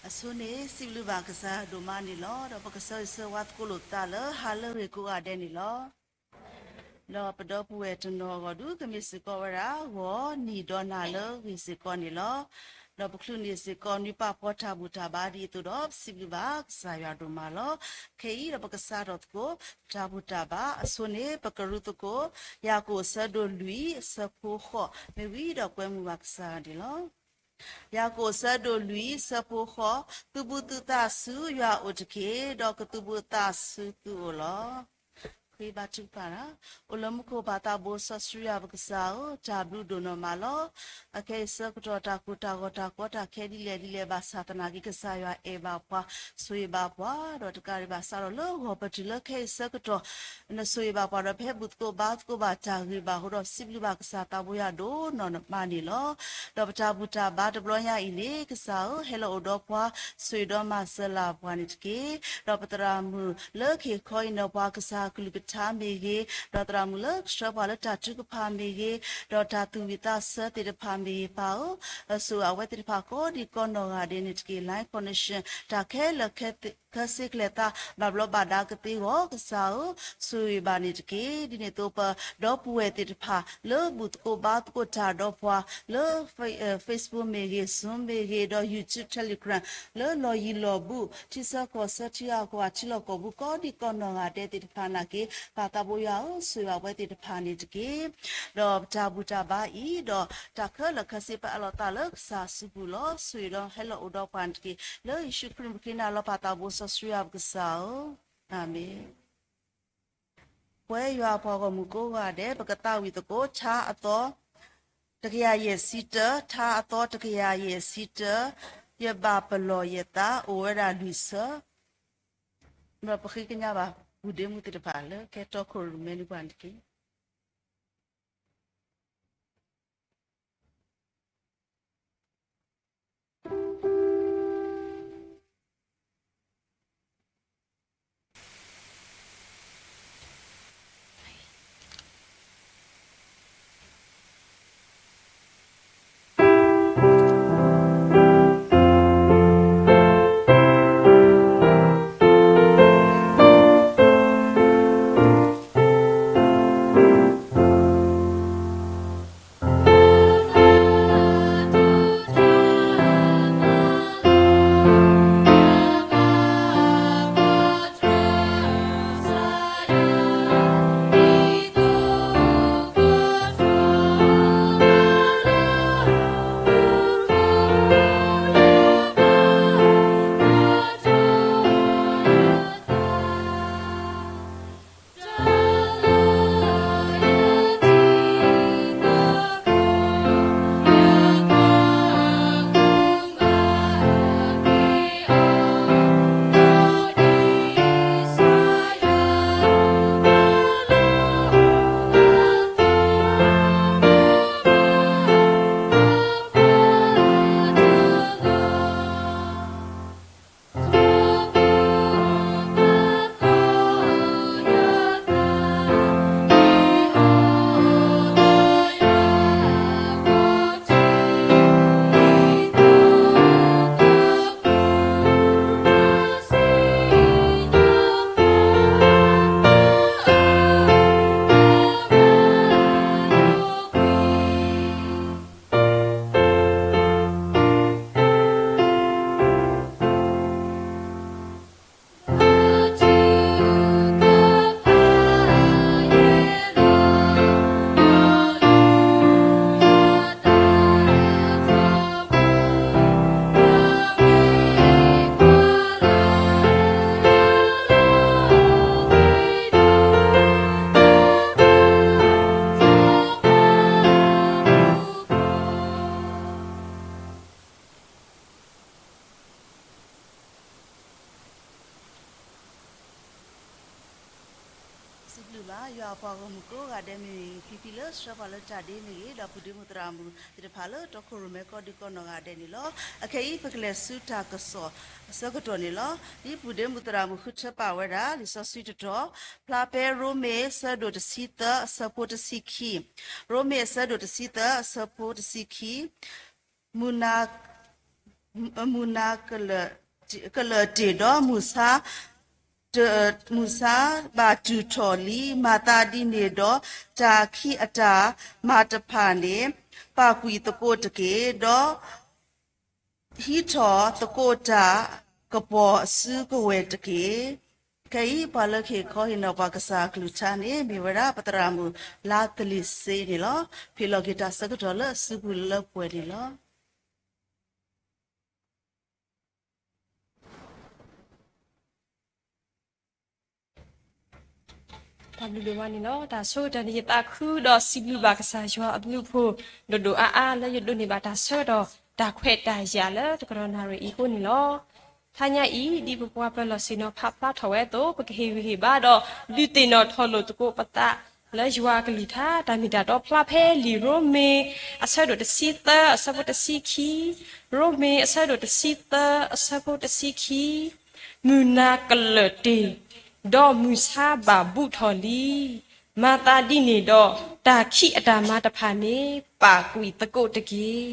အဆိန့ၣ် စံးဘျုးဘၣ်ကစၢ်ဒိၣ်မးန့ၣ်လီၤ. ဒီးပကဆၢဂ့ၤဆၢဝါသကိးလိာ်ပသးလၢဟါလၢအဂ့ၤကိးဂၤဒဲးန့ၣ်လီၤ. ဒီးပဒီပုၢ်ဝဲၢ်တနီၤအဂီၢ်ဒုး ကမ့ၢ်စ့ၢ်ကီးဝဲဒၣ် ဂီၤနံၤဒီးနၤလၢအဂ့ၤစ့ၢ်ကီးန့ၣ်လီၤ. ဒီးပချုးန့ၢ်စ့ၢ်ကီးနွံပာ်ဖှိၣ်တၢ်ဘူၣ်တၢ်ဘါဒ်အသိးဒီး ပစံးဘျုးဘၣ်ကစၢ်ယွၤဒိၣ်မးလီၤ. ခဲအံၤဒီးပကစးထီၣ်သကိး တၢ်ဘူၣ်တၢ်ဘါအဆိန့ၣ် ပကရူသကိး ယၤကိာ်အဆၢဒိၣ်လွံၢ် အဆၢဖိဃိး မ့ၢ်ဝံၤဒီးကွဲမုာ်ဘၣ်ကစၢ်ယွၤန့ၣ်လီၤ. ယၤကိာ်အဆၢဒိၣ်လွံၢ် အဆၢဖိဃိး, သုဘူၣ်သုသးဆူယွၤအအိၣ်တက့ၢ်, ဒီးကသုဘူၣ်သးဆူသုအိၣ်လီၤ. ဃ့ဘါထုကဖၣ်, အိၣ်လၢမူခိၣ်ပၢ်သးဘိစီဆှံယွၤပကစၢ်ဧၢ, တၢ်ဘျုးဒိၣ်နီၢ်မးလီၤ. အခဲအံၤဆၢကတီၢ်တၢ်ကိၢ်တၢ်ဂီၤတၢ်ကီတၢ်ခဲဒ်လဲၣ်ဒ်လဲၣ်ဘၣ်ဆၣ်သနာ်က့ ကစၢ်ယွၤအဲၣ်ဘၣ်ပှၤ, ဆိၣ်ဂ့ၤဘၣ်ပှၤ, ဒီးတကးဒံးဘၣ်စးထီၣ်လၢဂီၤပတုၤလၢခဲအံၤဆၢကတီၢ် နဆိၣ်ဂ့ၤဘၣ်ပှၤဒီး ပဟဲဘူၣ်သကိးဘါသကိးဘၣ်တၢ်ဂ့ၤဘၣ်အဃိဒီး စံးဘျုးဘၣ်ကစၢ်သးဘိယွၤဒိၣ်နီၢ်မးန့ၣ်လီၤ. ဒီးပတၢ်ဘူၣ်တၢ်ဘါတဘျီညါအံၤန့ၣ် ကစၢ်ဧၢ, ဟဲလီၤအိၣ်ဒီးပှၤ, ဆိၣ်ဂ့ၤဒီးမၤစၢၤလၢ်ပှၤန့ၣ်တက့ၢ်. ဒီးပသရၣ်မုၣ်လၢခံခီအံၤန့ၣ် ပှၤကစၢ်ကလုၢ်ကထါမ့ၢ်ဂ့ၤ, ဒီးသရၣ်မုၣ်လၢကဆှၢပှၤလၢတၢ်ထုကဖၣ်မ့ၢ်ဂ့ၤ, ဒီးတၢ်သူၣ်ဝံၣ်သးဆၢသ့ၣ်တဖၣ်မ့ၢ်ဂ့ၤ ပၢ်ဧၢ, ဆိၣ်ဂ့ၤအဝဲသ့ၣ်တဖၣ်ကိးဒံကိးနီၢ်ဂၤဒဲးန့ၣ်တက့ၢ်. Life Connection တၢ်ခဲလၢာ် ခဲစ့းကျဲၤသး ဘၣ်ဘျီးဘၣ်ဒါကသ့အဂီၢ် ကစၢ်ဧၢ, ဆိၣ်ဂ့ၤဘၣ်န့ၣ်တက့ၢ်. ဒ်န့ၣ်အသိး ပဒီပုၢ်ဝဲၢ်သ့ၣ်တဖၣ် လၢဘူၣ်သကိးဘါသကိးတၢ်ဒီးပှၤ လၢ Facebook မ့ၢ်ဂ့ၤ, Zoom မ့ၢ်ဂ့ၤ, ဒီး YouTube, Telegram လၢလီၢ်ယံၤလီၢ်ဘူး ထံဆၢကီၢ်ဆၢ ထံဂၤကီၢ်ဂၤ ထံလီၢ်ကီၢ်ပူၤ ကိးဒံကိးနီၢ်ဂၤဒဲးသ့ၣ်တဖၣ်နာ်က့ ပၢ်သးဘိယွၤဧၢ, ဆိၣ်ဂ့ၤဘၣ်အဝဲသ့ၣ်တဖၣ်န့ၣ်တက့ၢ်. ဒီးပတၢ်ဘူၣ်တၢ်ဘါအံၤ ဒီးတၢ်ခဲလၢာ်ခဲဆ့ ပအးလီၤသးလၢကစၢ်အစုပူၤလီၤ. ဆိၣ်ဂ့ၤဒီးဟဲလီၤအိၣ်ဒီးပှၤန့ၣ်တက့ၢ်. လၢယ့ၣ်ၡူးခရံာ်မံၤဃ့နၤလီၤ ပၢ်သးဘိစီဆှံယွၤပကစၢ်ဧၢ, အၤမ့ၣ်. ပဝဲယွၤအပှၤဂီၢ်မုၢ်ကိးဂၤဒဲး ပကသးဝံၣ်သကိး ထါအသီ တကယၤယဲၢ်ဆံတၢ, ထါအသီတကယၤယဲၢ်ဆံတၢ, ယဘၣ်ပလီၢ်ယသး အိၣ်ဝဲဒၣ်လွံၢ်ဆၢ, ဒီးပဃ့ကညးဘၣ် ပုၢ်ဒ့မုၣ်သ့ၣ်တဖၣ်လၢကဲတီခိၣ်ရိၣ်မဲန့ၢ်ပှၤန့ၣ်တက့ၢ်. စံးဘျုးဘၣ် ယွၤအပှၤဂီၢ်မုၢ်ကိးဂၤဒဲးမ့ၢ်ဂ့ၤ ဖံဖံလၢဆှၢပှၤလၢတၢ်ဒ့မ့ၢ်ဂ့ၤ ဒီးပုၢ်ဒ့မုၣ်သရၣ်မုၣ်သ့ၣ်တဖၣ်လၢတီခိၣ်ရိၣ်မဲကိးဒံကိးနီၢ်ဂၤဒဲးန့ၣ်လီၤ. အခဲအံၤ ပကလဲၤဆူတၢ်ကစီၣ်အဆၢကတီၢ်န့ၣ်လီၤ. ဒ်ပုၢ်ဒ့မုၣ်သရၣ်မုၣ်ဃုထၢပာ်ဝဲဒၣ် လံာ်စီဆှံတတီၢ် ဖျါဖဲရိမ့ၤအဆၢဒိၣ်တဆံသၢအဆၢဖိတဆံခံ, ရိမ့ၤအဆၢဒိၣ်တဆံသၢအဆၢဖိတဆံခံ, မုၢ်နၤ မုၢ်နၤကလၢာ်တ့ၢ်ဒီး မုၢ်ဆါဘၣ်တုၤထီၣ်လံ. မၤသးဒ်န့ၣ်ဒီး တၢ်ခံးအတၢ်မၤတဖၣ်န့ၣ် ပာ်ကွံာ်သကိးတက့ၢ်. ဒီးဟံးထီၣ်သကိးတၢ်ကပီၤအစုကဝဲၤတက့ၢ်. ခဲအံၤ ပှၤလၢကဟ့ၣ်ခီဟ့ၣ်နီၤပှၤကစၢ်အကလုၢ်ကထါန့ၣ် မ့ၢ်ဝဲဒၣ် ပသရၣ်မုၣ်လါသလ့ၤစ့န့ၣ်လီၤ. ဖ့ၣ်လီၤက့ၤတၢ်ဆၢကတီၢ်လၢအစုပူၤလၢပှဲၤန့ၣ်လီၤ. တၢ်ဘျုးဒိၣ်မးန့ၣ်လီၤ. တၢ်ဆိကတၢၢ်န့ၣ် ယသးခုဒီးစံးဘျုးဘၣ်ကစၢ်ယွၤအဘျုးအဖှိၣ် ဒိၣ်ဒိၣ်အါအါလၢယဒိးန့ၢ်ဘၣ်တၢ်ဆၢကတီၢ် တၢ်ခွဲးတၢ်ယာ်လၢတကတီၢ်နၣ်ရံၣ်အံၤအဃိန့ၣ်လီၤ. တဟါညါအံၤ ဒ်ပပှၤပၢၤလီၢ်ဆ့ၣ်နီၤဖးဖျါထီၣ်ဝဲအသိး ပကဟ့ၣ်ဂံၢ်ဟ့ၣ်ဘါဒီး ဒုးသ့ၣ်နီၣ်ထီၣ်လိာ်သကိးပသး လၢယွၤအကလုၢ်ကထါ တၢ်မ့ၢ်တၢ်တီဖျါဖဲလံာ်ရိမ့ၤ အဆၢဒိၣ်တဆံသၢ အဆၢဖိတဆံခံ, ရိမ့ၤအဆၢဒိၣ်တဆံသၢ အဆၢဖိတဆံခံ, မုၢ်နၤကလၢာ်တ့ၢ်, ဒီးမုၢ်ဆါဘၣ်ဘူးထီၣ်လံ. မၤသးဒ်န့ၣ်ဒီး တၢ်ခံးအတၢ်မၤတဖၣ်န့ၣ် ပာ်ကွံာ်သကိးတက့ၢ်.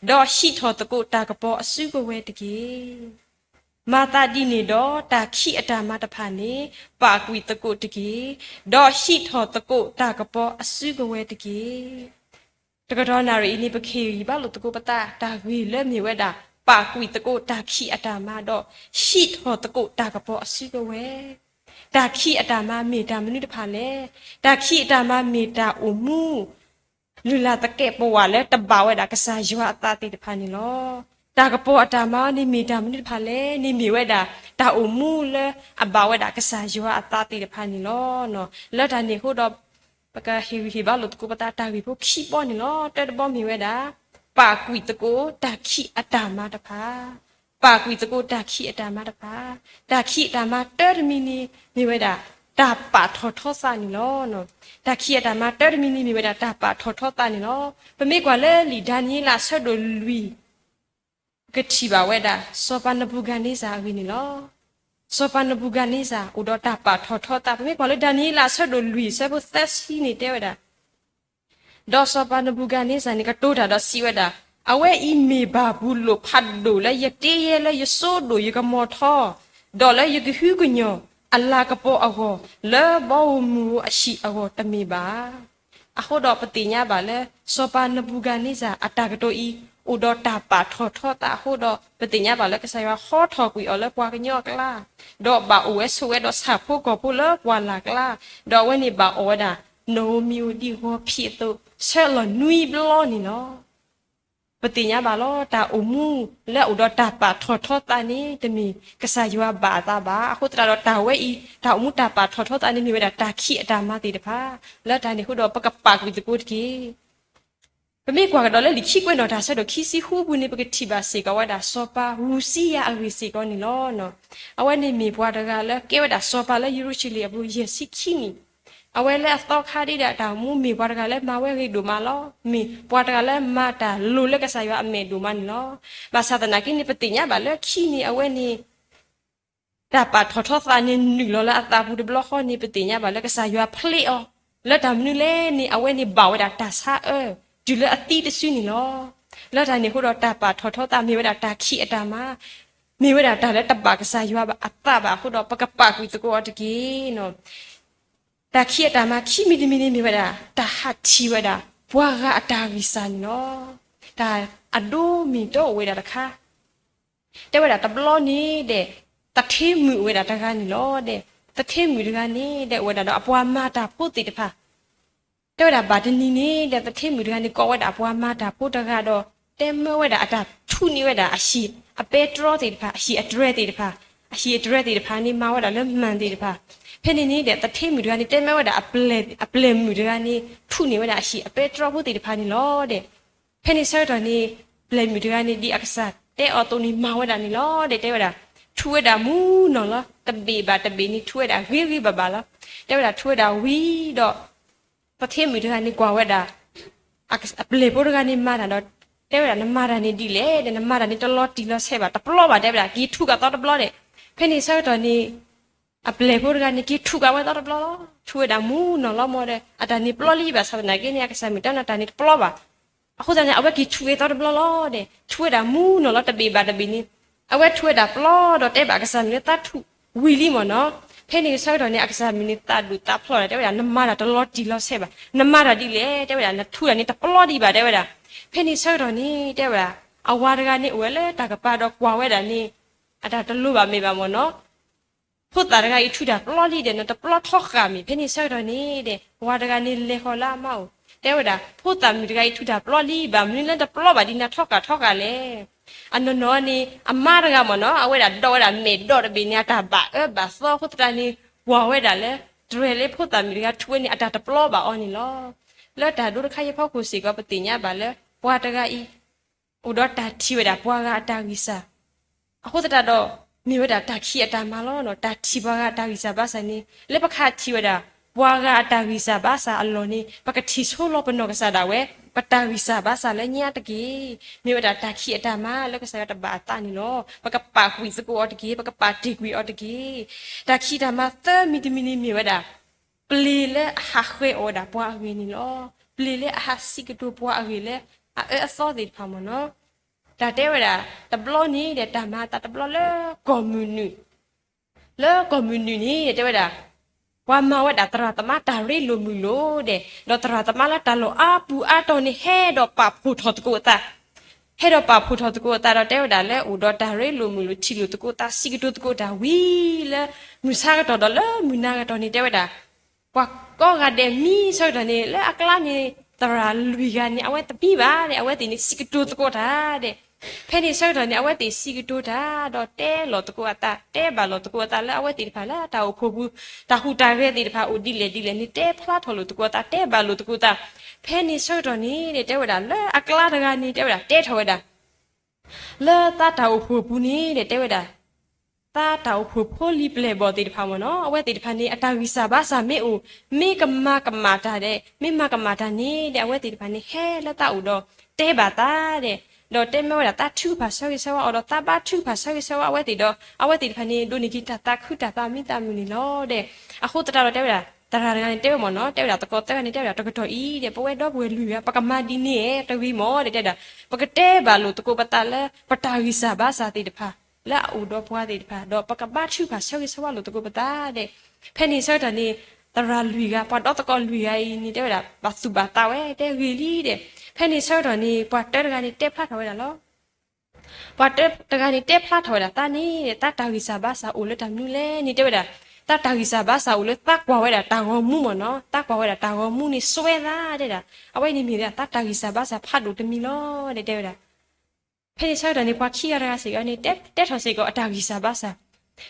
ဒီးဟံးထီၣ်သကိးတၢ်ကပီၤအစုကဝဲၤတက့ၢ်. မၤသးဒ်န့ၣ်ဒီး တၢ်ခံးအတၢ်မၤတဖၣ်န့ၣ် ပာ်ကွံာ်သကိးတက့ၢ်. ဒီးဟံးထီၣ်သကိးတၢ်ကပီၤအစုကဝဲၤတက့ၢ်. တကတီၢ်နၣ်ရံၣ်အံၤန့ၣ် ပကဟ့ၣ်ဂံၢ်ဘါလိာ်သကိးပသး တၢ်ဂ့ၢ်လၢမ့ၢ်ဝဲဒၣ် ပာ်ကွံာ်သကိးတၢ်ခံးအတၢ်မၤဒီး ဟံးထီၣ်သကိးတၢ်ကပီၤအစုကဝဲၤ. တၢ်ခံးအတၢ်မၤမ့ၢ်တၢ်မနုၤတဖၣ်လဲၣ်. တၢ်ခံးအတၢ်မၤမ့ၢ်တၢ်အိၣ်မူ လုၢ်လၢ်သကဲးပဝးလၢတဘၣ်ဝဲဒၣ်ကစၢ်ယွၤအသးသ့ၣ်တဖၣ်န့ၣ်လီၤ. တၢ်ကပီၤအတၢ်မၤန့ၣ်မ့ၢ်တၢ်မနုၤတဖၣ်လဲၣ်န့ၣ် မ့ၢ်ဝဲဒၣ်တၢ်အိၣ်မူလၢအဘၣ်ဝဲဒၣ်ကစၢ်ယွၤအသးသ့ၣ်တဖၣ်န့ၣ်လီၤ. လၢတၢ်န့ၣ်အဃိဒီး ပကဟ့ၣ်ဂံၢ်ဟ့ၣ်ဘါလိာ်သကိးပသးတၢ်ဂ့ၢ်ဖိခံဘီန့ၣ်လီၤ. တၢတဘီမ့ၢ်ဝဲဒၣ် ပာ်ကွံာ်သကိးတၢ်ခံးအတၢ်မၤတဖၣ်, ပာ်ကွံာ်သကိးတၢ်ခံးအတၢ်မၤတဖၣ်, တၢ်ခံးအတၢ်မၤတၢတမံၤန့ၣ် မ့ၢ်ဝဲဒၣ် တၢ်ပာ်ထီၣ်ထီသးန့ၣ်လီၤ. တၢ်ခံးအတၢ်မၤတၢတမံၤန့ၣ် မ့ၢ်ဝဲဒၣ်တၢ်ပာ်ထီၣ်ထီသးန့ၣ်လီၤ. ပမ့ၢ်ကွၢ်လၢလံာ်ဒၤနံးယ့လးအဆၢဒိၣ်လွံၢ် ပကထံၣ်ဘၣ်ဝဲဒၣ် စီၤပၤနဘူၤခၣ်န့စၢ်အဂ့ၢ်န့ၣ်လီၤ. စီၤပၤနဘူၤခၣ်န့စၢ် အိၣ်ဒီးတၢ်ပာ်ထီၣ်ထီသး, ပမ့ၢ်ကွၢ်လၢဒၤနံးယ့လးအဆၢဒိၣ်လွံၢ်အဆၢဖိသၢဆံန့ၣ်တဲဝဲဒၣ် ဒီးစီၤပၤနဘူၤခၣ်န့စၢ်န့ၣ် ကတိၤတၢ်ဒီးစံးဝဲဒၣ်, အဝဲအံၤမ့ၢ်ဘၤဘူၤလိၣ်ဖးဒိၣ်လၢယတ့ယဲလၢယစိဒိၣ်ယကမီၤထီ, ဒီးလၢယကဟုကညီၢ်အလၤကပီၤအဂီၢ်, လၢဘီဧိၤမုၢ်ဧိၤအဟံၣ်အဂီၢ်တမ့ၢ်ဘၣ်. အဃိဒီးပသ့ၣ်ညါဘၣ်လၢ စီၤပၤနဘူၤခၣ်န့စၢ်အတၢ်ကတိၤအံၤ အိၣ်ဒီးတၢ်ပာ်ထီၣ်ထီသးအဃိဒီး ပသ့ၣ်ညါဘၣ်လၢကစၢ်ယွၤဟီထီၣ်ကွံာ်အီၤလၢပှၤကညီအကျါ, ဒီးဘၣ်အိၣ်ဝဲဆိးဝဲဒီးဆၣ်ဖိကီၢ်ဖိလၢပှၢ်လၢ်ကျါ, ဒီးအဝဲန့ၣ်ဘၣ်အီၣ်ဝဲဒၣ် နဧိၤမံၤဧိၤဒ်ဂီၤဖံးအသိး ဆၢလီၤနွံဘျီန့ၣ်လီၤ. ပသ့ၣ်ညါဘၣ်လီၤတၢ်အိၣ်မူလၢအအိၣ်ဒီးတၢ်ပာ်ထီၣ်ထီသးန့ၣ် တမ့ၢ်ကစၢ်ယွၤဘၣ်အသးဘၣ်. အဃိသတးဒီးတၢ်ဝဲအံၤ တၢ်အိၣ်မူတၢ်ပာ်ထီၣ်ထီသးန့ၣ် မ့ၢ်ဝဲဒၣ်တၢ်ခံးအတၢ်မၤသ့ၣ်တဖၣ်, လၢတၢ်န့ၣ်အဃိဒီးပကပာ်ကွံာ်သကိးတက့ၢ်. ပမ့ၢ်ကွၢ်ကဒီးလၢလံာ်ခံကွဲးနီၣ်တၢ်ဆၢဒိၣ်ခံဆံဃုပူၤန့ၣ် ပကထံၣ်ဘၣ်စ့ၢ်ကီးဝဲဒၣ် စီၤပၤဧူစံယၤအဂ့ၢ်စ့ၢ်ကီးန့ၣ်လီၤ. အဝဲန့ၣ်မ့ၢ်ပှၤတဂၤလၢကဲဝဲဒၣ်စီၤပၤလၢယရူၤၡလ့ၣ်အပူၤယဲၢ်ဆံခံနံၣ်, အဝဲလၢအသီခါဒ်ဒီးတၢ်အိၣ်မူမ့ၢ်ပှၤတဂၤလၢမၤဝဲဂ့ၤဒိၣ်မးလီၤ. မ့ၢ်ပှၤတဂၤလၢမၤတၢ်လိၤလၢကစၢ်ယွၤအမဲာ်ဒိၣ်မးန့ၣ်လီၤ. ဘၣ်ဆၣ်သနာ်က့န့ၣ် ပသ့ၣ်ညါဘၣ်လၢခံန့ၣ် အဝဲန့ၣ် တၢ်ပာ်ထီၣ်ထီသးန့ၣ်နုာ်လီၤလၢအသးပူၤတဘျီဃီန့ၣ် ပသ့ၣ်ညါဘၣ်လၢကစၢ်ယွၤဖျ့အီၤ, လၢတၢ်မနုၤလဲၣ်န့ၣ် အဝဲန့ၣ်ဘၣ်ဝဲဒၣ်တၢ်ဆါအၢ တုၤလၢအသံတစုန့ၣ်လီၤ. လၢတၢ်န့ၣ်အဃိဒီးတၢ်ပာ်ထီၣ်ထီသးမ့ၢ်ဝဲဒၣ်တၢ်ခံးအတၢ်မၤ, မ့ၢ်ဝဲဒၣ်တၢ်လၢတဘၣ်ကစၢ်ယွၤအသးဘၣ်အဃိဒီး ပကပာ်ကွံာ်သကိးအီၤတက့ၢ်. တၢ်ခံးအတၢ်မၤခံမံၤတမံၤန့ၣ်မ့ၢ်ဝဲဒၣ် တၢ်ဟးထံၣ်ဝဲဒၣ် ပှၤဂၤအတၢ်ဂံၢ်စၢ်န့ၣ်လီၤ. တၢ်အဒိမ့ၢ်တအိၣ်ဝဲဒၣ်တခါ တဲဝဲဒၣ်တဘျီန့ၣ်ဒီး သထ့မုၣ်အိၣ်ဝဲဒၣ်တဂၤန့ၣ်လီၤ. ဒီးသထ့မုၣ်တဂၤန့ၣ်ဒီး အိၣ်ဝဲဒၣ်ဒီးအပှၤမၤတၢ်ဖိသ့ၣ်တဖၣ်, တဲဝဲဒၣ်ဘၣ်တနံၤန့ၣ်ဒီး သထ့မုၣ်တဂၤန့ၣ် ကိးဝဲဒၣ်အပှၤမၤတၢ်ဖိတဂၤဒီး တဲမၢဝဲဒၣ်အတၢ်ထူးန့ၢ်ဝဲဒၣ်အဟံၣ်အပဲတြီသ့ၣ်တဖၣ်, အဟံၣ်အတြဲၤသ့ၣ်တဖၣ်, အဟံၣ်အတြဲၤသ့ၣ်တဖၣ်န့ၣ် မၤဝဲဒၣ်လၢမၢၢ်သ့ၣ်တဖၣ်, ဖဲန့ၣ်န့ၣ်ဒီး သထ့မုၣ်တဂၤန့ၣ် တဲမၢဝဲဒၣ် အပျဲၢ်မုၣ်တဂၤန့ၣ် ထူးန့ၢ်ဝဲဒၣ်အဟံၣ်အပဲတြီဖိသ့ၣ်တဖၣ်န့ၣ်လီၤ. ဒီး ဖဲန့ၣ်ဆၢကတီၢ်န့ၣ် ပျဲၢ်မုၣ်တဂၤန့ၣ် ဒ်အကစၢ်တဲအီၤအသိးန့ၣ် မၤဝဲဒၣ်န့ၣ်လီၤ. ဒီးတဲဝဲဒၣ် ထူးဝဲဒၣ်မူနီၢ်လီၤ. တဘ့ၣ်ဘၣ်တဘ့ၣ်န့ၣ် ထူးဝဲဒၣ်ဂ့ၤဂ့ၤဘၣ်ဘၣ်လီၤ. တဲဝဲဒၣ်ထူးဝဲဒၣ်ဝံၤဒီး သထ့မုၣ်တဂၤန့ၣ် ကွၢ်ဝဲဒၣ် အပျဲၢ်ဖိတဂၤန့ၣ်မၤတၢ်ဒီး တဲဝဲဒၣ် နမၤတၢ်န့ၣ်ဒ်လဲၣ်ဒီး နမၤတၢ်န့ၣ်တလီၤတံၢ်လီၤဆဲးဘၣ် တပျီဘၣ် တဲဝဲဒၣ် က့ၤထူးကသီတဘျီဒီး ဖဲန့ၣ်ဆၢကတီၢ်န့ၣ် အပျဲၢ်ဖိတဂၤန့ၣ် က့ၤထူးကဝဲသီတဘျီလီၤ. ထူးဝဲဒၣ်မူနီၢ်လီၤမၢ်ဒီး အတၢ်န့ၣ်ပျီလံဘၣ်ဆၣ်သနာ်က့န့ၣ် အကစၢ်မုၣ်တဲနၤတၢ်န့ၣ်တပျီဘၣ်. အဃိသတးန့ၣ် အဝဲက့ၤထူးဝဲသီတဘျီလီၤဒီး ထူးဝဲဒၣ်မူနီၢ်လီၤတဘ့ၣ်ဘၣ်တဘ့ၣ်န့ၣ် အဝဲထူးဝဲဒၣ်ပျီဒီးတဲဘၣ်ကစၢ်မုၢ်လၢသးထူးဝံၤလံမ့ၢ်နီၢ်. ဖဲန့ၣ်ဆၢကတီၢ်န့ၣ် အကစၢ်မုၢ်န့ၣ် သးဒိၣ်သးဖျိးဒၣ် တဲဝဲဒၣ် နမၤတၢ်တလီၤတံၢ်လီၤဆဲးဘၣ်, နမၤတၢ်ဒ်လဲၣ် တဲဝဲဒၣ် နထူးတၢ်န့ၣ်တပျီဒံးဘၣ် တဲဝဲဒၣ်. ဖဲန့ၣ်ဆၢကတီၢ်န့ၣ် တဲဝဲဒၣ် အဝၤတဂၤန့ၣ် အိၣ်ဝဲလၢတၢ်ကပၤဒီးကွၢ်ဝဲဒၣ်န့ၣ် အတၢ်တလိၤဘၣ်မ့ၢ်ဘၣ်မ့ၢ်နီၢ် ဖိသၣ်တဂၤအံၤထူးတၢ်ပျီလံဒီး နတပျီထီဃာ်မ့ၢ်. ဖဲန့ၣ်ဆၢကတီၢ်န့ၣ်ဒီး ဝၤတဂၤန့ၣ်လဲၤဃီၤလၢအမါအိၣ် တဲဝဲဒၣ် ဖိသၣ်မုၣ်တဂၤအံၤထူးတၢ်ပျီလံ ဘၣ်မနုၤလၢနတပျီဘၣ်ဒ်နၤထီဃာ်ထီဃာ်လဲၣ်. အနီၢ်နီၢ်န့ၣ် အမါတဂၤမ့ၢ်နီၢ် အဝဲဒၣ်ဒိးဝဲဒၣ်မဲာ်ဒိးတဘ့ၣ်န့ၣ် အတၢ်ဘၣ်အၢဘၣ်သီအဃိသတးန့ၣ် ကွၢ်ဝဲဒၣ်လၢ တြဲၤလၢဖိသၣ်မုၣ်တဂၤထူးဝဲန့ၣ် အတၢ်တပျီဘၣ်အီၤန့ၣ်လီၤ. လၢတၢ်ဒိတခါအံၤအဖီခိၣ်စ့ၢ်ကီး ပသ့ၣ်ညါဘၣ်လၢ ပှၤတဂၤအံၤ အိၣ်ဒီးတၢ်ထံၣ်ဝဲဒၣ်ပှၤဂၤအတၢ်ဂံၢ်စၢ် အဃိသတးဒီး မ့ၢ်ဝဲဒၣ်တၢ်ခံးအတၢ်မၤလီၤ. တၢ်ထံၣ်ပှၤဂၤအတၢ်ဂံၢ်စၢ်ဘါစၢ်န့ၣ် လၢပကထံၣ်ဝဲဒၣ် ပှၤဂၤအတၢ်ဂံၢ်စၢ်ဘါစၢ်အလီၢ်န့ၣ် ပကထံၣ်ဆိလီၤပနီၢ်ကစၢ်ဒၣ်ဝဲ ပတၢ်ဂံၢ်စၢ်ဘါစၢ်လၢညါတက့ၢ်. မ့ၢ်ဝဲဒၣ်တၢ်ခံးအတၢ်မၤလၢကစၢ်ယွၤတဘၣ်အသးန့ၣ်လီၤ. ပကပာ်ကွံာ်သကိးအီၤတက့ၢ်. ပကပာ်တ့ၢ်ကွံာ်အီၤတက့ၢ်. တၢ်ခံးတၢ်မၤသၢမံၤတမံၤန့ၣ်မ့ၢ်ဝဲဒၣ် ပျ့ၤလၢအဟးဃဲၤအီၣ်ဝဲဒၣ်ပှၤအဂ့ၢ်န့ၣ်လီၤ. ပျ့ၤလၢအဟးစံးကတိၤပှၤအဂ့ၢ်လၢ အအၢအသီသ့ၣ်တဖၣ်မ့ၢ်နီၢ်. တၢ်တဲဝဲဒၣ် တဘျီန့ၣ်ဒီး တၢ်မၤအသးတဘျီလၢကီၢ်မုၢ်နုာ်, လၢကီၢ်မုၢ်နုာ်န့ၣ်ဒီး တဲဝဲဒၣ် ပှၤမၤဝဲဒၣ်သရၣ်သမါတၢ်ရ့လိာ်မုာ်လိာ်ဒီး ဒီးသရၣ်သမါလၢတၢ်လီၢ်အါပူၤအါတီၤန့ၣ် ဟဲဒီးပာ်ဖှိၣ်ထီၣ်သကိးအသး ဟဲဒီးပာ်ဖှိၣ်ထီၣ်သကိးအသးဒီး တဲဝဲဒၣ်လၢအိၣ်ဒီးတၢ်ရ့လိာ်မုာ်လိာ် ထံၣ်လိာ်သကိးသး စံးကတိၤသကိးတၢ်ဝံၤလၢ မုၢ်ဆါကတီၢ်ဒီးလၢမုၢ်နၤကတီၢ်န့ၣ် တဲဝဲဒၣ် ပှၤကိးဂၤဒဲးမံဆၢကတီၢ်န့ၣ် လၢအကျါန့ၣ် သရၣ်လွံၢ်ဂၤန့ၣ် အဝဲတမံဘၣ်ဒီး အဝဲသ့ၣ်န့ၣ် စံးကတိၤသကိးတၢ်ဒီး ဖဲန့ၣ်ဆၢကတီၢ်န့ၣ် အဝဲသ့ၣ်စံးကတိၤတၢ် ဒီးတဲလီၤသကိးအသး တဲဘၣ်လိာ်သကိးအသးလၢအဝဲသ့ၣ်တဖၣ်လၢအတၢ်အိၣ်ဖှိၣ်ပူၤ တၢ်ဟူးတၢ်ဂဲၤသ့ၣ်တဖၣ်အိၣ်ဒ်လဲၣ်ဒ်လဲၣ်န့ၣ် တဲဖျါထီၣ်လိာ်သကိးအသး တဲဘၣ်လိာ်သကိးအသး. ဖဲန့ၣ်ဆၢကတီၢ်န့ၣ် တဲဝဲဒၣ်လၢအကျါတဂၤန့ၣ် တဲဝဲဒၣ် တဲထီၣ်ဝဲဒၣ် လၢသးတၢ်အိၣ်ဖှိၣ်ပူၤန့ၣ်ဒီး တဲဝဲဒၣ် သးတၢ်အိၣ်ဖှိၣ်ဖိလံၤပျဲၢ်ဘီၣ်သ့ၣ်တဖၣ်မ့ၢ်နီၢ် အဝဲသ့ၣ်တဖၣ်န့ၣ် အတၢ်ဂံၢ်စၢ်ဘါစၢ်မ့ၢ်အိၣ် မ့ၢ်ကမၤကမၣ်တၢ်ဒီး မ့ၢ်မၤကမၣ်တၢ်န့ၣ်ဒီး အဝဲသ့ၣ်တဖၣ်န့ၣ် ဟဲလၢသးအိၣ်ဒီး တဲဘၣ်သးဒီး ဒီးတဲမၢဝဲဒၣ်သးထုကဖၣ်ဆၢဂ့ၤဆၢဝါအီၤဒီး သးဘါထုကဖၣ်ဆၢဂ့ၤဆၢဝါအဝဲသ့ၣ်ဒီး အဝဲသ့ၣ်တဖၣ်န့ၣ် ဒိးန့ၢ်က့ၤတၢ်သးခုတၢ်သးမံသးမုာ်န့ၣ်လီၤဒီး အဃိသတးဒီးတဲဝဲဒၣ် သရၣ်တဂၤန့ၣ်တဲဝဲမ့ၢ်နီၢ် တဲဝဲဒၣ်သကိးသၢဂၤန့ၣ် တဲဝဲဒၣ်တကတီၢ်အံၤဒီး ပဝဲဒီပုၢ်ဝဲၢ်လွံၢ်ဂၤ ပကမၤဒ်န့ၣ်တဂ့ၤမ့ၢ်ဒီး တဲဝဲဒၣ် ပကတဲဘၣ်လိာ်သကိးပသးလၢ ပတၢ်ဂံၢ်စၢ်ဘါစၢ်သ့ၣ်တဖၣ် လၢအအိၣ်ဒီးပှၤသ့ၣ်တဖၣ် ဒီးပကဘါထုကဖၣ်ဆၢဂ့ၤဆၢဝါလိာ်သကိးပသးဒီး ဖဲန့ၣ်ဆၢကတီၢ်န့ၣ် သရၣ်လွံၢ်ဂၤ ပှၤဒီသကိးလွံၢ်ဂၤအံၤန့ၣ် တဲဝဲဒၣ် ဘၣ်သူၣ်ဘၣ်သးဝဲ တဲဂ့ၤလံဒီး ဖဲန့ၣ်ဆၢကတီၢ်န့ၣ် ပှၤတၢတဂၤန့ၣ် တဲဖျါထီၣ်ဝဲဒၣ်လီၤ. ပှၤတၢတဂၤန့ၣ် တဲဖျါထီၣ်ဝဲဒၣ်သးန့ၣ် သးတၢ်ဂံၢ်စၢ်ဘါစၢ်အိၣ်လၢတၢ်မနုၤလဲၣ်န့ၣ် တဲဝဲဒၣ် သးတၢ်ဂံၢ်စၢ်ဘါစၢ်အိၣ်လၢသးကွၢ်ဝဲဒၣ်တၢ်ဂီၤမူမ့ၢ်နီၢ် သးကွၢ်ဝဲဒၣ်တၢ်ဂီၤမူန့ၣ် စွဲသးတဲဒၣ် အဝဲန့ၣ်မ့ၢ်ဒၣ် သးတၢ်ဂံၢ်စၢ်ဘါစၢ်ဖးဒိၣ်တမံၤလီၤဒီး တဲဝဲဒၣ် ဖဲန့ၣ်ဆၢကတီၢ်န့ၣ် ပှၤခံဂၤတဂၤစ့ၢ်ကီးန့ၣ် တဲ တဲထီၣ်စ့ၢ်ကီးအတၢ်ဂံၢ်စၢ်ဘါစၢ်,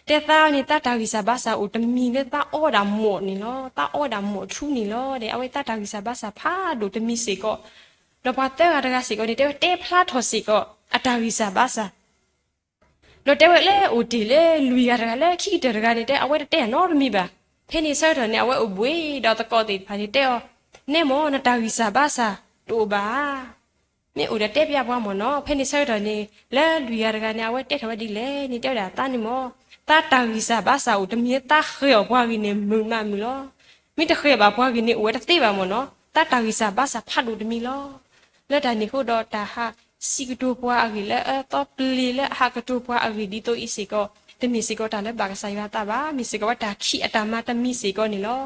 တဲသးန့ၣ် သးတၢ်ဂံၢ်စၢ်ဘါစၢ်အိၣ်တမံၤလၢသးအီဒၣ်မိာ်န့ၣ်လီၤ, သးအီဒၣ်မိာ်ထူန့ၣ်လီၤဒီး အဝဲသးတၢ်ဂံၢ်စၢ်ဘါစၢ်ဖးဒိၣ်တမံၤစ့ၢ်ကီး, ဒီးပှၤသၢဂၤတဂၤစ့ၢ်ကီးန့ၣ် တဲဝဲတဲဖျါထီၣ်စ့ၢ်ကီး အတၢ်ဂံၢ်စၢ်ဘါစၢ် ဒီးတဲဝဲလၢအိၣ်တ့ၢ်လၢလွံၢ်ဂၤတဂၤလၢခံကတၢၢ်တဂၤန့ၣ် တဲအဝဲတတဲအနီတမံၤဘၣ်. ဖဲန့ၣ်ဆၢကတီၢ်န့ၣ် အဝဲအိၣ်ဘှံးဒီးသကိးသ့ၣ်တဖၣ်န့ၣ် တဲအီၤ, နဲမ့ၢ်နတၢ်ဂံၢ်စၢ်ဘါစၢ်တအိၣ်ဘၣ်ဧါ. မ့ၢ်အိၣ်ဒီးတဲပျးပှၤမ့ၢ်နီၤ. ဖဲန့ၣ်ဆၢကတီၢ်န့ၣ် လၢလွံၢ်ဂၤတဂၤန့ၣ် အဝဲတဲထီၣ်ဝဲဒ်လဲၣ်န့ၣ် တဲဝဲဒၣ်သးန့ၣ်မ့ၢ်, သးတၢ်ဂံၢ်စၢ်ဘါစၢ်အိၣ်တမံၤ သးဃဲၤအီၣ်ပှၤဂ့ၤန့ၣ် မုာ်မးမုာ်လီၤ. မ့ၢ်တဃဲၤဘၣ်ပှၤဂ့ၤန့ၣ် အိၣ်ဝဲတသ့ဘၣ်မ့ၢ်နီၤ. သးတၢ်ဂံၢ်စၢ်ဘါစၢ်ဖးဒိၣ်တမံၤလီၤ. လၢတၢ်န့ၣ်အဃိဒီး တၢ်ဟးစံးကတိၤပှၤအဂ့ၢ်လၢအအၢသီ ပျ့ၤလၢအဟးကတိၤပှၤအဂ့ၢ်ဒ်သိးအံၤစ့ၢ်ကီး တမ့ၢ်စ့ၢ်ကီးတၢ်လၢဘၣ်ကစၢ်ယွၤအသးဘၣ်. မ့ၢ်စ့ၢ်ကီးဝဲတၢ်ခံးအတၢ်မၤတမံၤစ့ၢ်ကီးန့ၣ်လီၤ.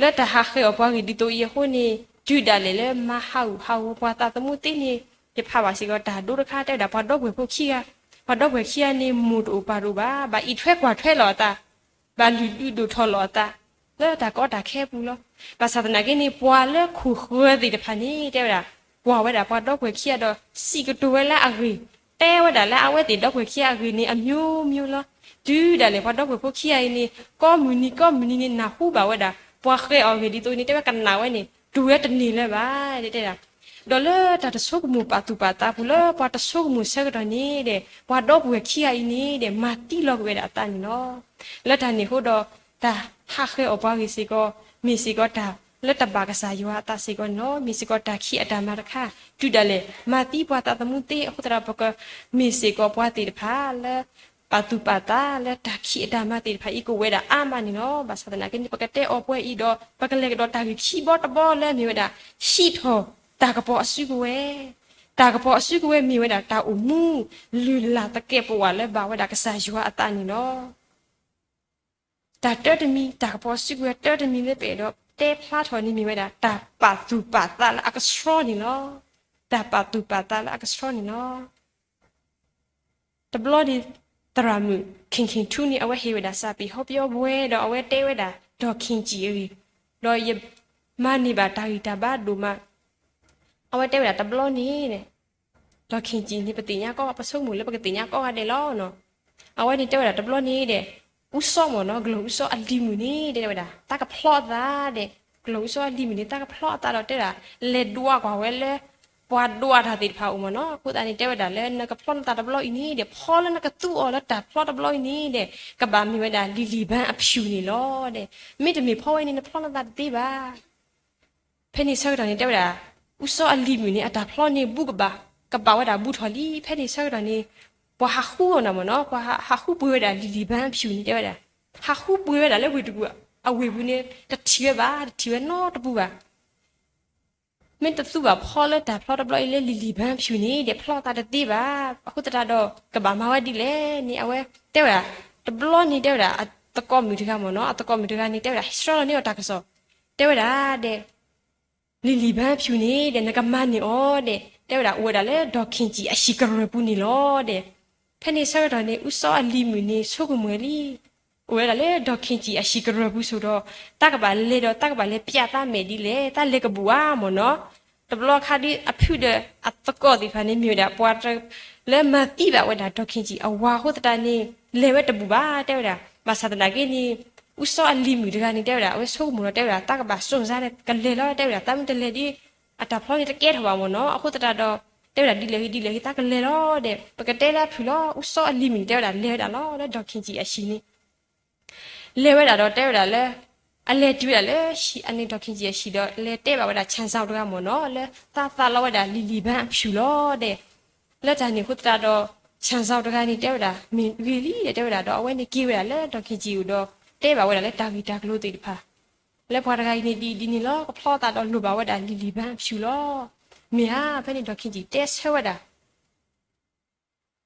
လၢတၢ်ဟးဃဲၤအီၣ်ပှၤဂ့ၢ်ဒ်သိးအံၤအဃိန့ၣ် တုၤဒၣ်လဲာ်လၢမၤဟးဂူာ်ဟးဂီၤပှၤသးသမူသ့န့ၣ် ယဖးဘၣ်စ့ၢ်ကီးတၢ်ဒိတခါ တဲဝဲဒၣ်ပှၤဒီပုၢ်ဝဲၢ်ဖိခံဂၤ, ပှၤဒီပုၢ်ဝဲၢ်ခံဂၤန့ၣ် မိၢ်တအိၣ်ပၢ်တအိၣ်ဘၣ်, ဘၣ်အံးထွဲကွၢ်ထွဲလီၤအသး, ဘၣ်လုၢ်ဒုးဒိၣ်ထီၣ်လီၤအသး လၢတၢ်ကီတၢ်ခဲအပူၤလီၤ. ဘၣ်ဆၣ်သနာ်က့န့ၣ် ပှၤလၢခိၣ်ဃၢၤသ့ၣ်တဖၣ်န့ၣ် တဲဝဲဒၣ် ကွၢ်ဝဲဒၣ်ပှၤဒီပုၢ်ဝဲၢ်ခံဂၤဒီး စံးကတိၤဝဲလၢအဂ့ၢ်, တဲဝဲဒၣ်လၢအဝဲသ့ၣ်ဒီပုၢ်ဝဲၢ်ခံဂၤအဂ့ၢ်န့ၣ် အမျိုးမျိုးလီၤ. တုၤဒၣ်လဲာ်ပှၤဒီပုၢ်ဝဲၢ်ဖိခံဂၤအံၤန့ၣ် ကိးမုၢ်နံၤကိးမုၢ်နံၤန့ၣ် နၢ်ဟူဘၣ်ဝဲဒၣ် ပှၤဃဲၤအီၣ်ဂ့ၢ်ဒ်သိးန့ၣ် တဲဝဲကနၣ်ဝဲန့ၣ် တူၢ်ဝဲတန့ၢ်လၢၤဘၣ် တဲဒၣ် ဒီးလၢတၢ်တဆိကမိၣ်ပာ်သူၣ်ပာ်သးပူၤ လၢပှၤတဆိကမိၣ်ဆၢကတီၢ်န့ၣ်ဒီး ပှၤဒီပုၢ်ဝဲၢ်ခံဂၤအံၤန့ၣ်ဒီး မၤသံလီၤကွံာ်ဝဲဒၣ်အသးန့ၣ်လီၤ. လၢတၢ်န့ၣ်အဃိဒီး တၢ်ဟးဃဲၤအီၣ်ပှၤဂ့ၢ်စ့ၢ်ကီး မ့ၢ်စ့ၢ်ကီးတၢ်လၢတဘၣ်ကစၢ်ယွၤအသးစ့ၢ်ကီးန့ၣ်လီၤ. မ့ၢ်စ့ၢ်ကီးတၢ်ခံးအတၢ်မၤတခါ တုၤဒၣ်လဲာ် မၤသံပှၤသးသမူသ့အဃိသတးဒီး ပကမ့ၢ်စ့ၢ်ကီးပှၤသ့ၣ်တဖၣ်လၢ ပာ်သူၣ်ပာ်သးလၢတၢ်ခံးအတၢ်မၤသ့ၣ်တဖၣ်အံၤ ကအိၣ်ဝဲဒၣ်အါမးန့ၣ်လီၤ. ဘၣ်ဆၣ်သနာ်က့န့ၣ် ပကတဲအီၤပှဲၤအံၤဒီး ပကလဲၤကဒီးတၢ်ဂ့ၢ်ခံဘီတဘီလၢမ့ၢ်ဝဲဒၣ် ဟံးထီၣ် တၢ်ကပီၤအစုကဝဲၤ, တၢ်ကပီၤအစုကဝဲၤမ့ၢ်ဝဲဒၣ်တၢ်အိၣ်မူ လုၢ်လၢ်သကဲးပဝးလၢဘၣ်ဝဲဒၣ်ကစၢ်ယွၤအသးန့ၣ်လီၤ. တၢ်တၢတမံၤ, တၢ်ကပီၤစုကဝဲၤတၢတမံၤလၢပအဲၣ်ဒိးတဲဖျါထီၣ်န့ၣ်မ့ၢ်ဝဲဒၣ် တၢ်ပာ်သူၣ်ပာ်သးလၢအကဆှီန့ၣ်လီၤ. တၢ်ပာ်သူၣ်ပာ်သးလၢအကဆှီန့ၣ်လီၤ. တဘျီန့ၣ် သရၣ်မုၣ် ခ့ၣ်ခ့ၣ်ထူန့ၣ် အဝဲဟ့ၣ်ဝဲဒၣ်စၢ်ပ့ၤဟီပယီၤဝဲဒီး အဝဲတဲဝဲဒၣ် ဒီၣ်ခ့ၣ်ကၠံၣ်အဂ့ၢ်, ဒီးယမၤန့ၢ်ဘၣ်တၢ်ဂံၢ်တၢ်ဘါဒိၣ်မး, အဝဲတဲဝဲဒၣ်တဘျီန့ၣ် ဒီၣ်ခ့ၣ်ကၠံၣ်န့ၣ် ပသ့ၣ်ညါကီ, ပဆိကမိၣ်လၢပကသ့ၣ်ညါကီဂၤဒဲးလီၤ. အဝဲန့ၣ်တဲဝဲဒၣ်တဘျီန့ၣ်ဒီး အူစီမ့ၢ်နီၤ, ကလုၢ်အူစီအလံၤမုၣ်န့ၣ် တဲဝဲဒၣ် သးကဖျီအသးဒီး ကလုၢ်အူစီအလံၤမုၣ်န့ၣ် သးကဖျီအသးဒီးတဲဝဲဒၣ် လဲၤဒွးကွၢ်ဝဲလၢ ပှၤဒွးတၢ်သ့ၣ်တဖၣ်အိၣ်မ့ၢ်နီၤ. အဃိသတးန့ၣ် တဲဝဲဒၣ်လၢ နကဖျီနသးတဘျီအံၤန့ၣ်ဒီး ဖီလၢနကသူအီၤလၢတၢ်ဖျီတဘျီအံၤန့ၣ်ဒီး ကဘၣ်မ့ၢ်ဝဲဒၣ်လံၤလံၤဘါအဖၠူၣ်န့ၣ်လီၤဒီး မ့တမ့ၢ်ဖီဝဲန့ၣ် နဖျီနသးတသ့ဘၣ်. ဖဲန့ၣ်ဆၢကတီၢ်န့ၣ် တဲဝဲဒၣ် အူစီအလံၤမုၣ်န့ၣ် အတၢ်ဖျီန့ၣ် ဘူးကဘၣ်, ကဘၣ်ဝဲဒၣ်ဘူးထီၣ်လံ. ဖဲန့ၣ်ဆၢကတီၢ်န့ၣ် ပှၤဟးဃုအီၤနၤမ့ၢ်နီၤ, ပှၤဟးဃုပှ့ၤဝဲဒၣ်လံၤလံၤဘါဖၠူၣ်န့ၣ် တဲဝဲဒၣ် ဟးဃုပှ့ၤဝဲဒၣ်လၢဝ့ၢ်တကူၣ်အဝ့ၢ်ပူၤန့ၣ် တထံၣ်ဝဲဘၣ်, တထံၣ်ဝဲနီတပူၤဘၣ်. မ့ၢ်တသူဘၣ်ဖီလၢတၢ်ဖျီတဘျီအံၤလၢလံၤလံၤဘါဖၠူၣ်န့ၣ်ဒီး ဖျီသးတသ့ဘၣ်. အဃိသတးဒီး ကဘၣ်မၤဝဲဒ်လဲၣ်န့ၣ် အဝဲတဲဝဲဒၣ် တဘျီန့ၣ် တဲဝဲဒၣ် အသကိးမုၣ်တဂၤမ့ၢ်နီၤ, အသကိးမုၣ်တဂၤန့ၣ် တဲဝဲဒၣ် ဆှၢလီၤန့ၢ်အီၤတၢ်ကစီၣ်, တဲဝဲဒၣ်ဒီး လံၤလံၤဘါဖၠူၣ်န့ၣ်ဒီး နကမၤန့ၢ်အီၤဒီး တဲဝဲဒၣ် အိၣ်ဝဲဒၣ်လၢဒီၣ်ခ့ၣ်ကၠံၣ်အဟံၣ်ကရၢၢ်ပူၤန့ၣ်လီၤဒီး ဖဲန့ၣ်ဆၢကတီၢ်န့ၣ် အူစီအလံၤမုၣ်န့ၣ် ဆိကမိၣ်ဝဲလံ အိၣ်ဝဲဒၣ်လၢဒီၣ်ခ့ၣ်ကၠံၣ်အဟံၣ်ကရၢၢ်ပူၤဆိးဒီး တၢ်ကဘၣ်လဲၤဒီး တၢ်ကဘၣ်လဲၤပျးတၢ်မဲာ်ဒ်လဲၣ်, တၢ်လဲၤကဘူၣ်ဧါမ့ၢ်နီၤ. တဘျီခါဒ်အဖုဒီးအသကိးသ့ၣ်တဖၣ်န့ၣ် မ့ၢ်ဝဲဒၣ်ပှၤတ လၢမၤသံဘၣ်ဝဲဒၣ်ဒီၣ်ခ့ၣ်ကၠံၣ်အဝၤအဃိသတးန့ၣ် လဲၤဝဲတဘူၣ်ဘၣ် တဲဝဲဒၣ်. ဘၣ်ဆၣ်သနာ်က့န့ၣ် အူစီအလံၤမုၣ်တဂၤန့ၣ် တဲဝဲဒၣ် အဝဲဆိကမိၣ်လီၤ တဲဝဲဒၣ် တၢ်ကဘၣ်စိၣ်စါဒီး ကလဲၤလီၤ တဲဝဲဒၣ် တၢ်မ့ၢ်တလဲၤဒ် အတၢ်ဖျီန့ၣ်တကဲထီၣ်ဘၣ်မ့ၢ်နီၤ. အဃိသတးဒီး တဲဝဲဒၣ် ဒ်လဲၣ်ဂ့ၤ ဒ်လဲၣ်ဂ့ၤ တၢ်ကလဲၤလီၤဒီး ပကတဲလၢအဖုၣ်လီၤ. အူစီအလံၤမုၣ်န့ၣ် တဲဝဲဒၣ် လဲၤဝဲဒၣ်လီၤ လၢဒီၣ်ခ့ၣ်ကၠံၣ်အဟံၣ်န့ၣ် လဲၤဝဲဒၣ်ဒီး တဲဝဲဒၣ်လၢ အလဲၤတုၤဝဲဒၣ်လၢဟံၣ်အန့ၣ် ဒီၣ်ခ့ၣ်ကၠံၣ်အဟံၣ်ဒီး လဲၤတဲဘၣ်ဝဲဒၣ် ဆၣ်စၣ်တဂၤမ့ၢ်နီၤ လၢသးသးလီဝဲဒၣ်လံၤလံၤဘါအဖၠူၣ်လီၤဒီး လၢတၢ်န့ၣ်အဃိသတးဒီး ဆၣ်စၣ်တဂၤန့ၣ် တဲဝဲဒၣ် မ့ၢ်ဂ့ၤလံဒီး တဲဝဲဒၣ်ဒီး အဝဲန့ၣ်က့ၤဝဲဒၣ်လၢဒီၣ်ခ့ၣ်ကၠံၣ်အအိၣ်ဒီး တဲဘၣ်ဝဲဒၣ်လၢတၢ်ဂ့ၢ်တၢ်ကျိၤသ့ၣ်တဖၣ် လၢပှၤတဂၤအံၤန့ၣ် ဒ်အံၤဒ်န့ၣ်လီၤ ကဖျီသးဒီးလိၣ်ဘၣ်ဝဲဒၣ်လံၤလံၤဘါအဖၠူၣ်လီၤ. မ့ၢ်ဧါ, ဖဲန့ၣ်ဒီၣ်ခ့ၣ်ကၠံၣ်တဲဆၢဝဲဒၣ်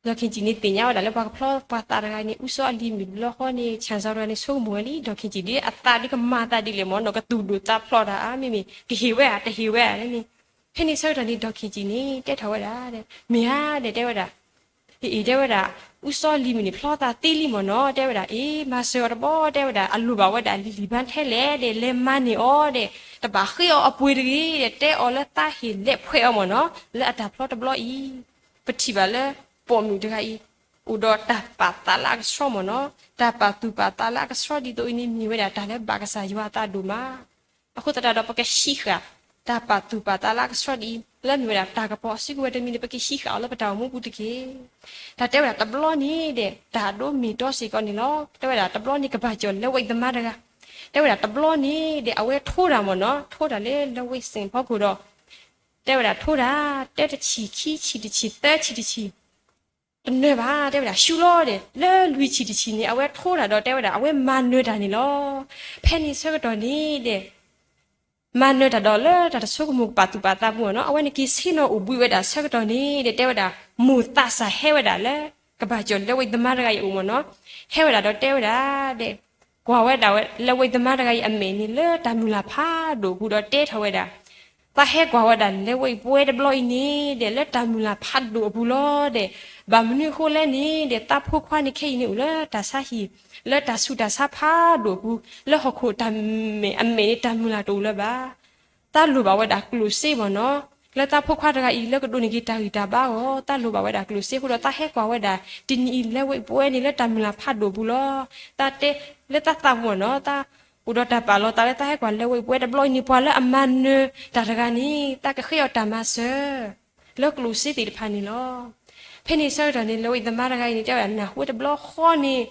ဒီၣ်ခ့ၣ်ကၠံၣ်န့ၣ်သ့ၣ်ညါဝဲဒၣ်လၢပှၤကဖျီပှၤသးတဂၤန့ၣ် အူစီအလံၤမုၣ်တဘျီဃီန့ၣ် ဆၣ်စၣ်တဂၤန့ၣ် ဆိကမိၣ်ဝဲလံ ဒီၣ်ခ့ၣ်ကၠံၣ်ဒ်အသးဒ်ကမၤသးဒ်လဲၣ်မ့ၢ်နီၤ ကသူၣ်ဒိၣ်သးဖျိးတၢ်ဧါ မ့မ့ၢ် ကဟ့ၣ်ဝဲဧါ တဟ့ၣ်ဝဲဧါန့ၣ်. ဖဲန့ၣ်ဆၢကတီၢ်န့ၣ် ဒီၣ်ခ့ၣ်ကၠံၣ်န့ၣ် တဲထီၣ်ဝဲဒၣ် မ့ၢ်ဧါဒီး တဲဝဲဒၣ် အံၤ တဲဝဲဒၣ် အူစီလံၤမုၣ်န့ၣ် ဖျီသးသ့လံမ့ၢ်နီၤ တဲဝဲဒၣ် အ့ မၤစၢၤအီၤတဘျီ တဲဝဲဒၣ် အလိၣ်ဘၣ်ဝဲဒၣ်လံၤလံၤဘါထဲလဲၣ်ဒီး လဲၤမၤန့ၢ်အီၤဒီး တဘၣ်ဃ့အီၤအပှ့ၤတဂ့ၤဒီး တဲအီၤလၢသးဟ့ၣ်လဲၤဖှဲးအီၤမ့ၢ်နီၤ လၢအတၢ်ဖျီတဘျီအံၤ. ပထံၣ်ဘၣ်လၢ ပိာ်မုၣ်တဂၤအံၤ အိၣ်ဒီးတၢ်ပာ်သးလၢအကဆှီမ့ၢ်နီၤ တၢ်ပာ်သူၣ်ပာ်သးလၢအကဆှီဒ်သိးအံၤန့ၣ် မ့ၢ်ဝဲဒၣ်တၢ်လၢဘၣ်ကစၢ်ယွၤအသးဒိၣ်မး အဃိသတးဒီး ပကဟံးဃာ် တၢ်ပာ်သူၣ်ပာ်သးလၢအကဆှီဒ်အံၤ လၢမ့ၢ်ဝဲဒၣ်တၢ်ကပီၤအစုကဝဲၤတမံၤန့ၣ် ပကဟံးဃာ်အီၤလၢပတၢ်အိၣ်မူပူၤတက့ၢ်. တၢ်တဲဝဲဒၣ်တဘျီန့ၣ်ဒီး တၢ်ဒိးမ့ၢ်တီစ့ၢ်ကီးန့ၣ်လီၤ. တဲဝဲဒၣ်တဘျီန့ၣ် ကဘၣ်ကၠီၣ်လၢဝဲသမားတဂၤ တဲဝဲဒၣ်တဘျီန့ၣ်ဒီး အဝဲထိတၢ်မ့ၢ်နီၤ ထိတၢ်လၢလၢဝဲစ့ၣ်ဖီခိၣ်ဒီး တဲဝဲဒၣ်ထိတၢ် တၢတဆံၣ် ခံဆံၣ်တဆံၣ် သၢဆံၣ်တဆံၣ် တနၢၤဘၣ် တဲဝဲဒၣ် ဆူလီၤဒီး လၢလွံၢ်ဆံၣ်တဆံၣ်န့ၣ် အဝဲထိတၢ်ဒီးတဲဝဲဒၣ် အဝဲမၤနၢၤတၢ်န့ၣ်လီၤ. ဖဲန့ၣ်ဆၢကတီၢ်န့ၣ်ဒီး မၤနၢၤတၢ်ဒီးလၢတၢ်တဆိကမိၣ်ကပာ်သူၣ်ပာ်သးပူၤမ့ၢ်နီၤ အဝဲန့ၣ်က့ၤဆ့ၣ်နီၤအိၣ်ဘှံးဝဲဒၣ်ဆၢကတီၢ်န့ၣ်ဒီး တဲဝဲဒၣ် မိၢ်သးစၢ်ဟဲဝဲဒၣ်လၢ ကဘၣ်ကၠီၣ်လၢဝဲသမားတဂၤအံၤအိၣ်မ့ၢ်နီၤ ဟဲဝဲဒၣ်ဒီးတဲဝဲဒၣ်ဒီး ကွၢ်ဝဲဒၣ်လၢဝဲသမားတဂၤအံၤအမဲာ်န့ၣ် လၢတၢ်မုၢ်လၢ်ဖးဒိၣ်အပူၤဒီးတဲထီၣ်ဝဲဒၣ် သးဟဲကွၢ်ဝဲဒၣ်လၢဝဲပှဲၤတဘျီအံၤန့ၣ်ဒီး လၢတၢ်မုၢ်လၢ်ဖးဒိၣ်အပူၤလီၤဒီး ဘၣ်မနုၤအဃိလဲၣ်န့ၣ်ဒီး သးဖိခွါန့ၣ်ခဲအံၤန့ၣ်အိၣ်လၢတၢ်ဆါဟံၣ် လၢတၢ်ဆူးတၢ်ဆါဖးဒိၣ်အပူၤ လၢဟီၣ်ခိၣ်တၢ်မဲာ်အမဲာ်န့ၣ် တၢ်မုၢ်လၢ်တအိၣ်လၢၤဘၣ် သးလိၣ်ဘၣ်ဝဲဒၣ်ကျိၣ်စ့မ့ၢ်နီၤ လၢသးဖိခွါတဂၤအံၤ လၢကဒိးန့ၢ်က့ၤတၢ်ဂံၢ်တၢ်ဘါအဂီၢ် သးလိၣ်ဘၣ်ဝဲဒၣ်ကျိၣ်စ့အဃိဒီး သးဟဲကွၢ်ဝဲဒၣ် တနံၤအံၤလၢဝဲပှဲၤန့ၣ် လၢတၢ်မုၢ်လၢ်ဖးဒိၣ်ပူၤလီၤ. သးတဲ လၢသးသးပူၤမ့ၢ်နီၤ သးအိၣ်ဒီးတၢ်ပာ်လီၤသးလၢသးဟဲကွၢ်လၢဝဲပှဲၤတဘျီအံၤန့ၣ် ပှၤလၢအမၤနၢၤတၢ်တဂၤန့ၣ် သးကဃ့အီၤတၢ်မၤစၢၤ လၢကျိၣ်စ့သ့ၣ်တဖၣ်န့ၣ်လီၤ. ဖဲန့ၣ်ဆၢကတီၢ်န့ၣ် လၢဝဲသမားတဂၤအံၤန့ၣ် တဲဝဲဒၣ်နၢ်ဟူတဘျီဃီန့ၣ်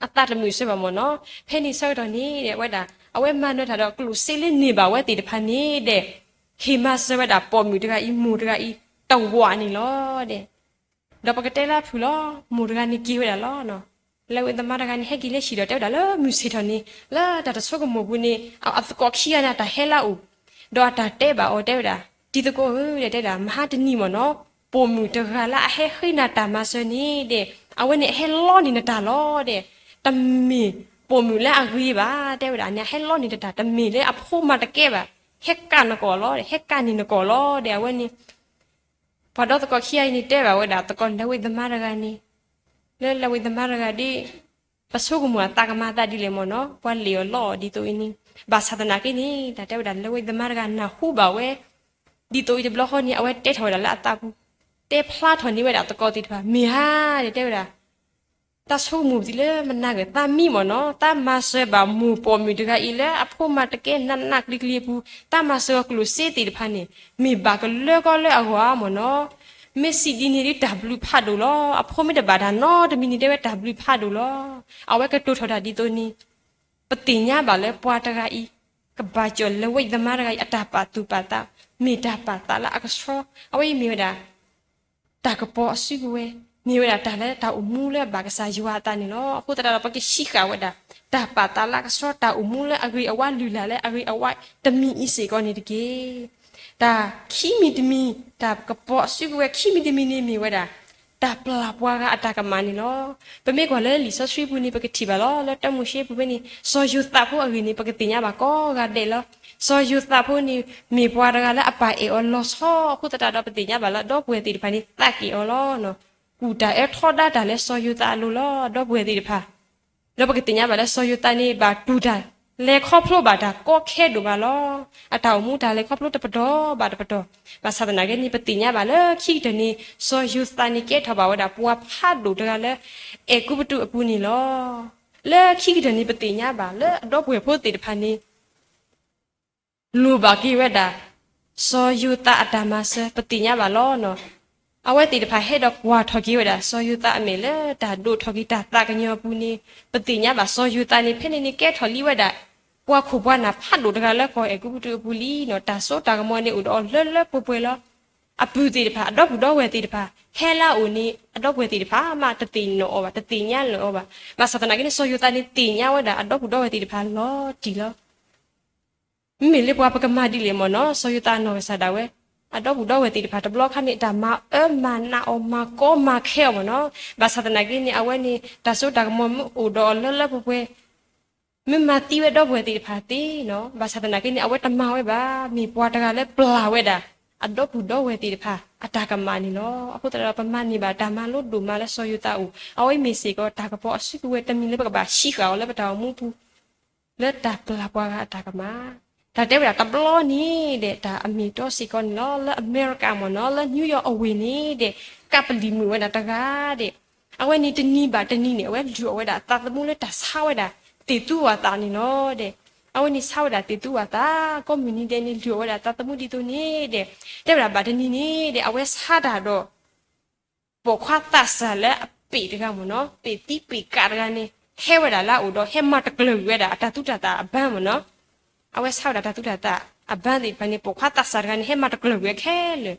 အသးတမုာ်စၢၤဘၣ်မ့ၢ်နီၤ ဖဲန့ၣ်ဆၢကတီၢ်န့ၣ်ဒီး ဝဲဒၣ် အဝဲမၤနၢၤတၢ်ဒီးကျိၣ်စ့လၢန့ၢ်ဘၣ်ဝဲသ့ၣ်တဖၣ်န့ၣ်ဒီး ဟ့ၣ်မၤစၢၤဝဲဒၣ်ပိာ်မုၣ်တဂၤအံၤ မိၢ်တဂၤအံၤ တဝာ်န့ၣ်လီၤဒီး ဒီးပကတဲလၢအဖုၣ်လီၤ မိၢ်တဂၤန့ၣ်က့ၤဝဲဒၣ်လီၤ. လၢဝဲသမားတဂၤန့ၣ် ဟဲက့ၤလၢဟံၣ်ဒီးတဲဝဲဒၣ်လၢမုၢ်ဆ့ၣ်ထီၣ်န့ၣ် လၢတၢ်တဆိကမိၣ်ပူၤန့ၣ် အသကိးခံဂၤန့ၣ် တၢ်ဟဲလၢအအိၣ် ဒီးအတၢ်တဲဘၣ်အီၤတဲဝဲဒၣ် တံၤသကိးဧၢ, ဒီးတဲဝဲဒၣ် မဟါတနံၤမ့ၢ်နီၤ, ပိာ်မုၣ်တဂၤလၢအဟဲဃ့နၤတၢ်မၤစၢၤန့ၣ်ဒီး အဝဲန့ၣ်အဟဲလီန့ၢ်နတၢ်လီၤဒီး, တမ့ၢ်ပိာ်မုၣ်လၢအဂ့ၤဘၣ်, တဲဝဲဒၣ်န့ၣ် အဟဲလီန့ၢ်နတၢ် တမ့ၢ်လၢအဖိမၤတကဲဘၣ်, ဟဲကၣ်နကိာ်လီၤ, ဟဲကၣ်န့ၢ်နကိာ်လီၤဒီး အဝဲန့ၣ် ပှၤဒီသကိးခံဂၤအံၤန့ၣ်တဲဘၣ်ဝဲဒၣ် သကိးလၢဝံသမါတဂၤန့ၣ်, လၢလၢဝံသမါတဂၤဒီး ပဆိကမိၣ်အသးကမၤသးဒ်လဲၣ်မ့ၢ်နီၤ, ပှၤလ့ၣ်အီၤလီအီၤဒ်သိးအံၤန့ၣ်, ဘၣ်ဆၣ်သနာ်က့န့ၣ် တၢ်တဲဝဲဒၣ်လၢဝံသမါတဂၤနၢ်ဟူဘၣ်ဝဲ ဒ်သိးအံၤတဘျီဃီန့ၣ် အဝဲတဲထီၣ်ဝဲဒၣ်လၢအသးပူၤ, တဲဖျါထီၣ်န့ၢ်ဝဲဒၣ်သကိးသ့ၣ်တဖၣ် မ့ၢ်ဧါ, ဒီးတဲဝဲဒၣ် တၢ်ဆိကမိၣ်ပသံလၢမနၤဂ့ၤ သးမံမ့ၢ်နီၤ, သးမၤစၢၤဘၣ်မိၢ်ပိာ်မုၣ်တဂၤအံၤလၢအဖိမၤတကဲနးနးကျံၤကျံၤအပူၤ, သးမၤစၢၤအီၤကျိၣ်စ့သ့ၣ်တဖၣ်န့ၣ် မ့ၢ်ဘၣ်ကလၢကီလၢအဂီၢ်ဧါမ့ၢ်နီၤ, မ့ၢ်စံးဒ်န့ၣ်ဒီးတၢ်ဘျုးဖးဒိၣ်လီၤ, အဖိမ့ၢ်တဘၣ်တၢ်နီတမံၤန့ၣ် တဲဝဲတၢ်ဘျုးဖးဒိၣ်လီၤ, အဝဲကတိၤထီၣ်တၢ်ဒ်သိးန့ၣ်, ပသ့ၣ်ညါဘၣ်လၢပှၤတဂၤအံၤ ကဘၣ်ကၠီၣ်လၢဝံသမါတဂၤအံၤ အတၢ်ပာ်သူၣ်ပာ်သး မ့ၢ်တၢ်ပာ်သးလၢအကဆှီ, အဝဲအံၤမ့ၢ်ဝဲဒၣ် တၢ်ကပီၤအစုကဝဲၤ, မ့ၢ်ဝဲဒၣ်တၢ်လၢတၢ်အိၣ်မူလၢအဘၣ်ကစၢ်ယွၤအသးန့ၣ်လီၤ. အဃိသတးဒီး ပကဟံးဃာ်ဝဲဒၣ် တၢ်ပာ်သးလၢအကဆှီ တၢ်အိၣ်မူလၢအဂ့ၤအဝါလုၢ်လၢ်လၢအဂ့ၤအဝါတမံၤအံၤစ့ၢ်ကီးန့ၣ်တက့ၢ်. တၢ်ခံမံၤတမံၤ, တၢ်ကပီၤအစုကဝဲၤခံမံၤတမံၤန့ၣ်မ့ၢ်ဝဲဒၣ် တၢ်ပျၢ်ပှၤဂၤအတၢ်ကမၣ်န့ၣ်လီၤ. ပမ့ၢ်ကွၢ်လၢလံာ်စီဆှံပူၤန့ၣ် ပကထံၣ်ဘၣ်လီၤ. လၢတၢမိၤၡ့ပူၤဖဲန့ၣ် စီၤယိၤသးဖိအဂ့ၢ်န့ၣ် ပကသ့ၣ်ညါဘၣ်ကိးဂၤဒဲးလီၤ. စီၤယိၤသးဖိန့ၣ် မ့ၢ်ပှၤတဂၤလၢအပၢ်အဲၣ်အီၤလီၤဆီ, အဃိသတးဒီး ပသ့ၣ်ညါဘၣ်လၢအဒီပုၢ်ဝဲၢ်သ့ၣ်တဖၣ်န့ၣ် သးက့ၣ်အီၤလီၤ. ကူၣ်တၢ်အၢထီဒါတၢ်လၢစီၤယိၤသးအလိၤလီၤ, ဒီပုၢ်ဝဲၢ်သ့ၣ်တဖၣ်. ဒီးပကသ့ၣ်ညါဘၣ်လၢစီၤယိၤသးန့ၣ် ဘၣ်တူၢ်တၢ်လဲၤခီဖျိဘၣ်တၢ်ကီခဲဒိၣ်မးလီၤ. အတၢ်အိၣ်မူတၢ်လဲၤခီဖျိတပတီၢ်ဘၣ်တပတီၢ်. ဘၣ်ဆၣ်သနာ်က့န့ၣ် ပသ့ၣ်ညါဘၣ်လၢခံကတၢၢ်န့ၣ် စီၤယိၤသးန့ၣ် ကဲထီၣ်ဘၣ်ဝဲဒၣ်ပှၤဖးဒိၣ်တဂၤလၢ အဲၤကူပတူးအပူၤန့ၣ်လီၤ. လၢခံကတၢၢ်န့ၣ် ပသ့ၣ်ညါဘၣ်လၢအဒီပုၢ်ဝဲၢ်ဖိသ့ၣ်တဖၣ်န့ၣ် လိၣ်ဘၣ်က့ၤဝဲဒၣ် စီၤယိၤသးအတၢ်မၤစၢၤ ပသ့ၣ်ညါဘၣ်လီၤ. အဝဲသ့ၣ်တဖၣ်ဟဲဒီးကွၢ်ထီၣ်က့ၤဝဲဒၣ် စီၤယိၤသးအမဲာ်လၢတၢ်ဒိးထီၣ်က့ၤတၢ်သးကညီၤအပူၤန့ၣ် ပသ့ၣ်ညါဘၣ် စီၤယိၤသးန့ၣ် ဖဲန့ၣ်န့ၣ် ကဲထီၣ်လံဝဲဒၣ် ပှၤခိၣ်ပှၤနၢ်ဖးဒိၣ်တဂၤလၢကီၢ်အဲၤကူပတူးအပူၤလံန့ၣ်, တၢ်စိတၢ်ကမီၤန့ၣ်အိၣ်ဒီးအီၤလၢလၢပှဲၤပှဲၤလီၤ. အပုၢ်သ့ၣ်တဖၣ် အဒီပုၢ်ဒီဝဲၢ်သ့ၣ်တဖၣ် ဟဲလၢအအိၣ်န့ၣ် အဒီပုၢ်ဝဲၢ်သ့ၣ်တဖၣ်မး တသ့ၣ်နီၣ်အီၤဘၣ်, တသ့ၣ်ညါလၢၤအီၤဘၣ်. ဘၣ်ဆၣ်သနာ်က့န့ၣ် စီၤယိၤသးန့ၣ်သ့ၣ်ညါဝဲဒၣ်အဒီပုၢ်ဒီဝဲၢ်သ့ၣ်တဖၣ်လီၤတံၢ်လီၤ. မ့မ့ၢ်လၢပှၤပကမၤဒ်လဲၣ်မ့ၢ်နီၤ, စီၤယိၤသးနီၢ်ကစၢ်ဒၣ်ဝဲ အဒီပုၢ်ဒီဝဲၢ်သ့ၣ်တဖၣ်တဘျီခါန့ၣ် တၢ်မၤအၢမၤနးအီၤ မၤကီမၤခဲအီၤမ့ၢ်နီၤ. ဘၣ်ဆၣ်သနာ်က့န့ၣ် အဝဲန့ၣ် တၢ်စိတၢ်ကမီၤမ့ၢ်အိၣ်ဒီးအီၤလၢလၢပှဲၤပှဲၤ, မ့ၢ်မၤသံဝဲဒီပုၢ်ဝဲၢ်သ့ၣ်တဖၣ်သ့နီၤ. ဘၣ်ဆၣ်သနာ်က့န့ၣ် အဝဲတမၤဝဲဘၣ်, မ့ၢ်ပှၤတဂၤလၢပျၢ်ဝဲဒၣ် အဒီပုၢ်ဒီဝဲၢ်သ့ၣ်တဖၣ် အတၢ်ကမၣ်န့ၣ်လီၤ. အဃိသတးဒီး ပမၤန့ၢ်ဘၣ်တၢ်မၤလိဒိၣ်မးလၢစီၤယိၤသးအအိၣ်, အဝဲမ့ၢ်စ့ၢ်ကီးတၢ်ကပီၤအစုကဝဲၤတမံၤလၢပကဘၣ်ဟံးဃာ်အီၤလၢပတၢ်အိၣ်မူပူၤ လၢတၢ်ပျၢ်ပှၤဂၤအတၢ်ကမၣ်. တၢ်တဲဝဲဒၣ်တဘျီန့ၣ်ဒီး တၢ်အမ့ၢ်အတီစ့ၢ်ကီးန့ၣ်လီၤ. လၢအမဲရကၤမ့ၢ်နီၤ, လၢ New York အဝ့ၢ်န့ၣ်ဒီး ကးပလံာ်မုာ်ဝဲဒၣ်တဂၤဒီး အဝဲန့ၣ်တနံၤဘၣ်တနံၤန့ၣ် အဝဲလုၢ်အီၣ်ဝဲဒၣ်သးသမူလၢတၢ်ဆါဝဲဒၣ် သ့ၣ်သူဝၣ်သးန့ၣ်လီၤဒီး အဝဲန့ၣ်ဆါဝဲဒၣ်သ့ၣ်သူဝၣ်သး ကိးမုၢ်နံၤဒဲးန့ၣ် လုၢ်အီၣ်ဝဲဒၣ်သးသမူဒ်သိးန့ၣ်ဒီး တဲဝဲဒၣ်ဘၣ်တနံၤန့ၣ်ဒီး အဝဲဆါတၢ်ဒီး ပိာ်ခွါသးစၢ်လၢအပ့ၢ်တဂၤမ့ၢ်နီၤ, ပ့ၢ်သံပ့ၢ်ကးတဂၤန့ၣ် ဟဲဝဲဒၣ်လၢအအိၣ်ဒီး ဟဲမၤတကျၢၤကွံာ်ဝဲဒၣ်အတၢ်သူတၢ်သၣ်အဘါမ့ၢ်နီၤ. အဝဲဆါဝဲဒၣ်တၢ်သူတၢ်သၣ်အဘါသ့ၣ်တဖၣ်န့ၣ် ပိာ်ခွါသးစၢ်တဂၤန့ၣ် ဟဲမၤတကျၢၤကွံာ်ဝဲခဲလၢာ်.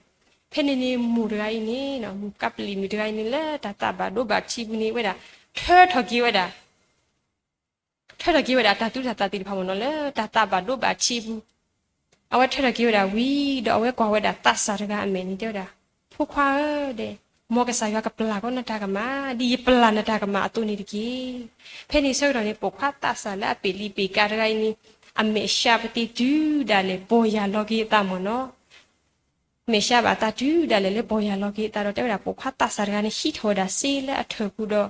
ဖဲန့ၣ်န့ၣ် မိၢ်တဂၤအံၤန့ၣ် မိၢ်ကးပလံာ်မုာ်တဂၤအံၤန့ၣ် လၢတၢ်သးဘၣ်ဒိဘၣ်ထံးပူၤန့ၣ်ဝဲဒၣ် ထၢထီၣ်က့ၤဝဲဒၣ် ထၢထီၣ်က့ၤဝဲဒၣ်တၢ်သူတၢ်သၣ်သ့ၣ်တဖၣ်မ့ၢ်နီၤ လၢတၢ်သးဘၣ်ဒိဘၣ်ထံးပူၤ. အဝဲထၢထီၣ်က့ၤဝဲဒၣ်ဝံၤဒီး အဝဲကွၢ်ဝဲဒၣ်သးစၢ်တဂၤအမဲာ်န့ၣ် တဲဝဲဒၣ်, ဖိခွါဧၢ, ဒီး မ်ကစၢ်ယွၤကပျၢ်ကီနတၢ်ကမၣ် ဒ်ယပျၢ်နတၢ်ကမၣ်အသိးန့ၣ်တက့ၢ်. ဖဲန့ၣ်ဆၢကတီၢ်န့ၣ် ပိာ်ခွါသးစၢ်လၢအပ့ၢ်လံပ့ၢ်ကးတဂၤအံၤန့ၣ် အမဲာ်ဆှးပသ့တုၤဒၣ်လဲာ် ပီၢ်ယၢ်လီၤက့ၤအသးမ့ၢ်နီၤ. မဲာ်ဆှးဘၣ်သးတုၤဒၣ်လဲာ်လၢပီၢ်ယၢ်လီၤက့ၤအသးဒီး တဲဝဲဒၣ်ပိာ်ခွါသးစၢ်တဂၤန့ၣ် ဟံးထီၣ်ဝဲဒၣ်စ့လၢအထၢၣ်ပူၤ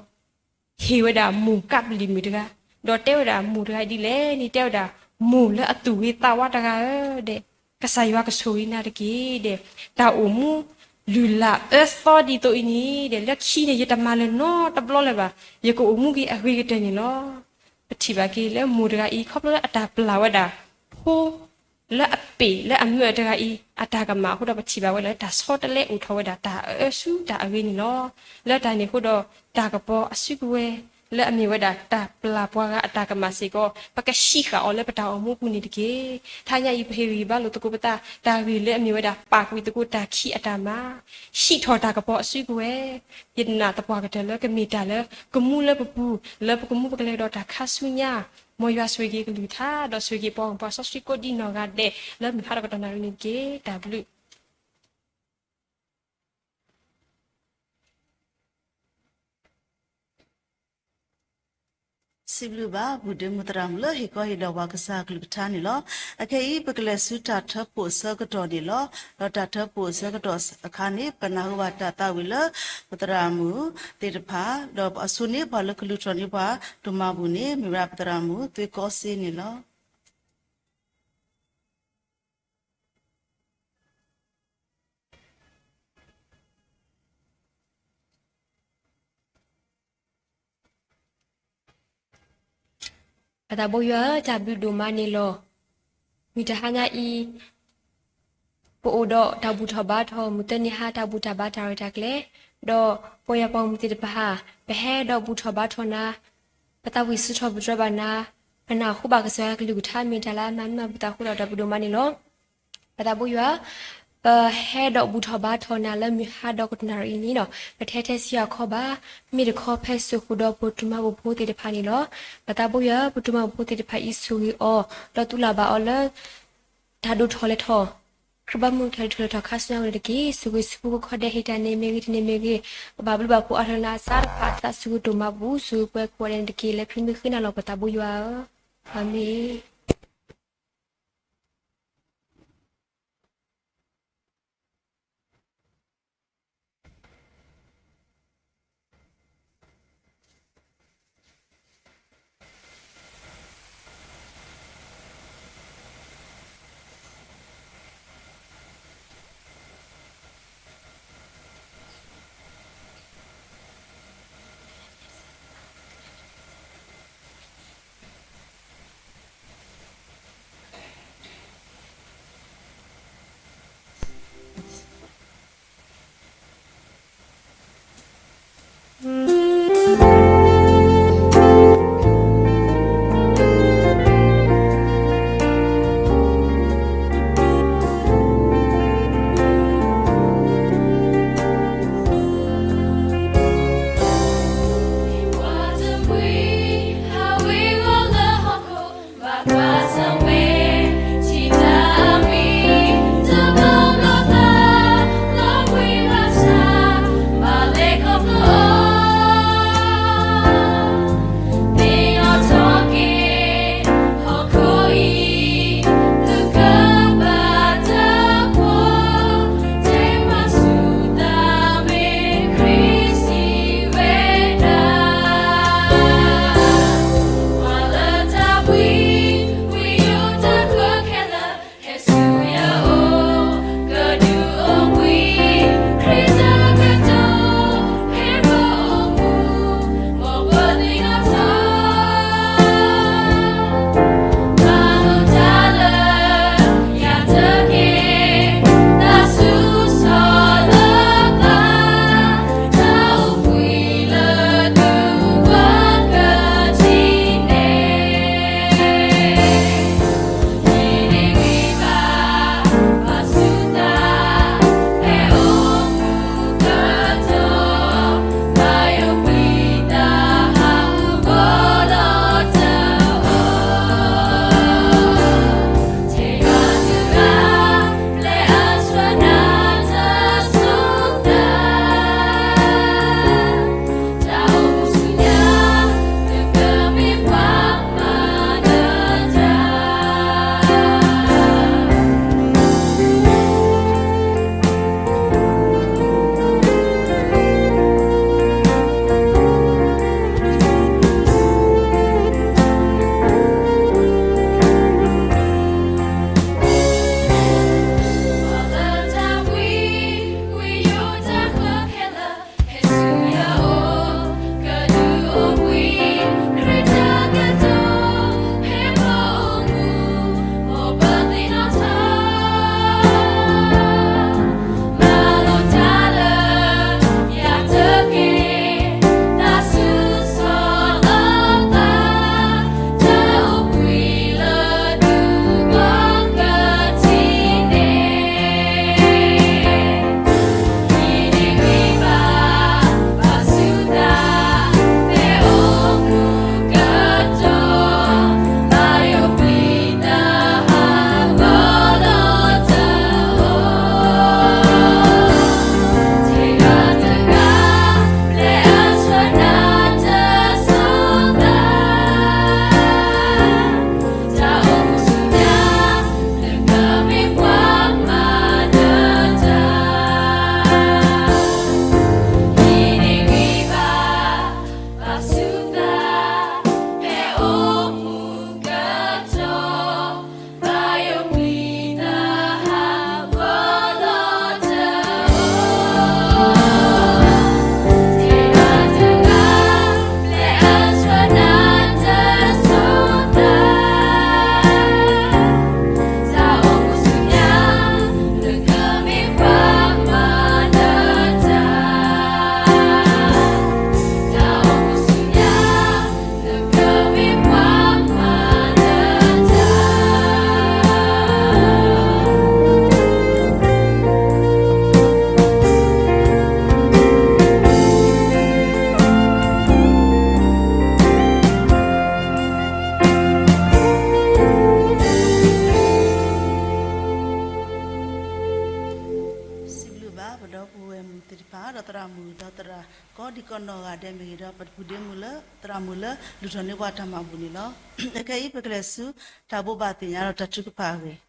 ဒီး ဟ့ၣ်ဝဲဒၣ်မိၢ်ကးပလံာ်မုာ်တဂၤ, ဒီးတဲဝဲဒၣ်မိၢ်တဂၤအံၤဒ်လဲၣ်န့ၣ် တဲဝဲဒၣ်, မိၢ်လၢအသူၣ်ဂ့ၤသးဝါတဂၤဧၢ, ဒီး ကစၢ်ယွၤကဆိၣ်ဂ့ၤနၤတက့ၢ်, ဒီး တၢ်အိၣ်မူလုၢ်လၢ်အၢသီဒ်သိးအံၤန့ၣ် ဒီး လၢခံန့ၣ် ယတမၤလၢၤနီတဘျီလၢၤဘၣ်, ယကအိၣ်မူက့ၤအဂ့ၤကတၢၢ်န့ၣ်လီၤ. ပထံၣ်ဘၣ်က့ၤလၢမိၢ်တဂၤအံၤ ခီဖျိလၢအတၢ်ပျၢ်ဝဲဒၣ် ဖိ လၢအပ့ၢ်လၢအမၢတဂၤအံၤ အတၢ်ကမၣ်အဃိဒီး ပထံၣ်ဘၣ်ဝဲလၢတၢ်ဆီတလဲအိၣ်ထီၣ်ဝဲဒၣ်တၢ်အၢဆူတၢ်အဂ့ၤန့ၣ်လီၤ. လၢတၢ်န့ၣ်အဃိဒီး တၢ်ကပီၤအစုကဝဲၤ လၢအမ့ၢ်ဝဲဒၣ်တၢ်ပျၢ်ပှၤဂၤအတၢ်ကမၣ်စ့ၢ်ကီး ပကဟံးဃာ်အီၤလၢပတၢ်အိၣ်မူပူၤန့ၣ်တက့ၢ်. တဟါညါအံၤ ပဟ့ၣ်ဂံၢ်ဘါလိာ်သကိးပသး တၢ်ဂ့ၢ်လၢအမ့ၢ်ဝဲဒၣ် ပာ်ကွံာ်သကိးတၢ်ခံးအတၢ်မၤ ဟံးထီၣ်တၢ်ကပီၤအစုကဝဲၤ, ယနာ်သပှၢ်ကတၢၢ်လၢကမ့ၢ်တၢ်လၢကမူလၢပပူၤ လၢပကမူပကလဲၤကဒီးတၢ်ခါဆူညါ, မ်ယွၤဆိၣ်ဂ့ၤက့ၤကလုၢ်ကထါ ဒီးဆိၣ်ဂ့ၤက့ၤပှၤဂီၢ်ပှၤစီဆှံကိးဒံနီၢ်ဂၤဒဲး လၢမုၢ်ဟါဒီးကတီၢ်နၣ်ရံၣ်န့ၣ်တက့ၢ်. တၢ်ဘျုး စံးဘျုးဘၣ် ပုၢ်ဒ့မုၣ်သရၣ်မုၣ်လၢဟ့ၣ်ခီဟ့ၣ်နီၤပှၤကစၢ်အကလုၢ်ကထါန့ၣ်လီၤ. အခဲအံၤ ပကလဲၤဆူတၢ်ထၢဖှိၣ်အဆၢကတီၢ်န့ၣ်လီၤ. ဒီးတၢ်ထၢဖှိၣ်အဆၢကတီၢ်အခါန့ၣ် ပနၢ်ဟူဘၣ်တၢ်သးဝံၣ်လၢ ပသရၣ်မုၣ်သ့ၣ်တဖၣ် ဒီးအဆိန့ၣ် ပှၤလၢကလူၤထီၣ်န့ၢ်ပှၤဒိၣ်မးအပူၤန့ၣ် မ့ၢ်ဝဲဒၣ်ပသရၣ်မုၣ်သွ့ကီစ့န့ၣ်လီၤ. ပသးဘိယွၤဧၢ, တၢ်ဘျုးဒိၣ်မးန့ၣ်လီၤ. မုၢ်တဟါညါအံၤ ပအိၣ်ဒီးတၢ်ဘူၣ်ထီၣ်ဘါထီၣ် မုၢ်တနံၤဟါတၢ်ဘူၣ်တၢ်ဘါတၢ်ရဲၣ်တၢ်ကျဲၤ, ဒီးပဝဲပှၤမုၢ်သ့ၣ်တဖၣ် ပဟဲဒီးဘူၣ်ထီၣ်ဘါထီၣ်နၤ, ပသးဝံၣ်စူးထီၣ်ပတြၢၤဘၣ်နၤ, ပနၢ်ဟူဘၣ်ကစၢ်ယွၤကလုၢ်ကထါမ့ၢ်တၢ်လၢအမၤမုာ်ဘၣ်ပသးအဃိဒီးတၢ်ဘျုးဒိၣ်မးန့ၣ်လီၤ. ပသးဘိယွၤ, ပဟဲဒီးဘူၣ်ထီၣ်ဘါထီၣ်နၤလၢမုၢ်ဟါဒီးကတနၣ်ရံၣ်အံၤန့ၣ်ဒီး ပတဟဲထဲဆံးအခီဘၣ်, မ့ၢ်တခီဖဲစိာ်ဃုာ်ဒီးပဒိၣ်မးပဖိသ့ၣ်တဖၣ်န့ၣ်လီၤ. ပသးဘိယွၤ, ပဒိၣ်မးပဖိသ့ၣ်တဖၣ်အံၤဆိၣ်ဂ့ၤအီၤ, ဒီးသူၣ်လၢ်ဘၣ်အီၤလၢ တၢ်ဒိၣ်ထီၣ်လဲၤထီၣ်, ခရံာ်ဘီမုၢ်တၢ်ဒိၣ်ထီၣ်လဲၤထီၣ်ခါဆူညါဝဲန့ၣ်တက့ၢ်. ဆိၣ်ဂ့ၤဆိၣ်ဂ့ၤကခီဒဲးဟ့ၣ်တၢ်န့ၣ်မ့ၢ်ဂ့ၤတန့ၢ်မ့ၢ်ဂ့ၤ, ကဘၣ်ဘျုးဘၣ်ဖှိၣ်အါထီၣ်လၢနၤအသးတဖၣ်အသး ဆိၣ်ဂ့ၤဒိၣ်မးပူၤ ဆိၣ်ဂ့ၤပှဲၤကိးဂၤဒဲးန့ၣ်တက့ၢ်. လၢခရံာ်မံၤဃ့နၤလီၤ ပသးဘိယွၤဧၢ, အၤမ့ၣ်. ဒီပုၢ်ဝဲၢ်မုၣ်သ့ၣ်တဖၣ် ဒီးသရၣ်မုၣ် ဒီးသရၣ်ကိးဒံကိးနီၢ်ဂၤဒဲးမ့ၢ်ဂ့ၤ ဒီးပတပုၢ်ဒ့မုၣ်လၢသရၣ်မုၣ်လၢလုၢ်ထီၣ်န့ၢ်ပှၤတၢ်မၤဘူၣ်န့ၣ်လီၤ. အခဲအံၤပကလဲၤဆူတၢ်ဘိးဘၣ်သ့ၣ်ညါဒီးတၢ်ထုကဖၣ်အဂ့ၢ်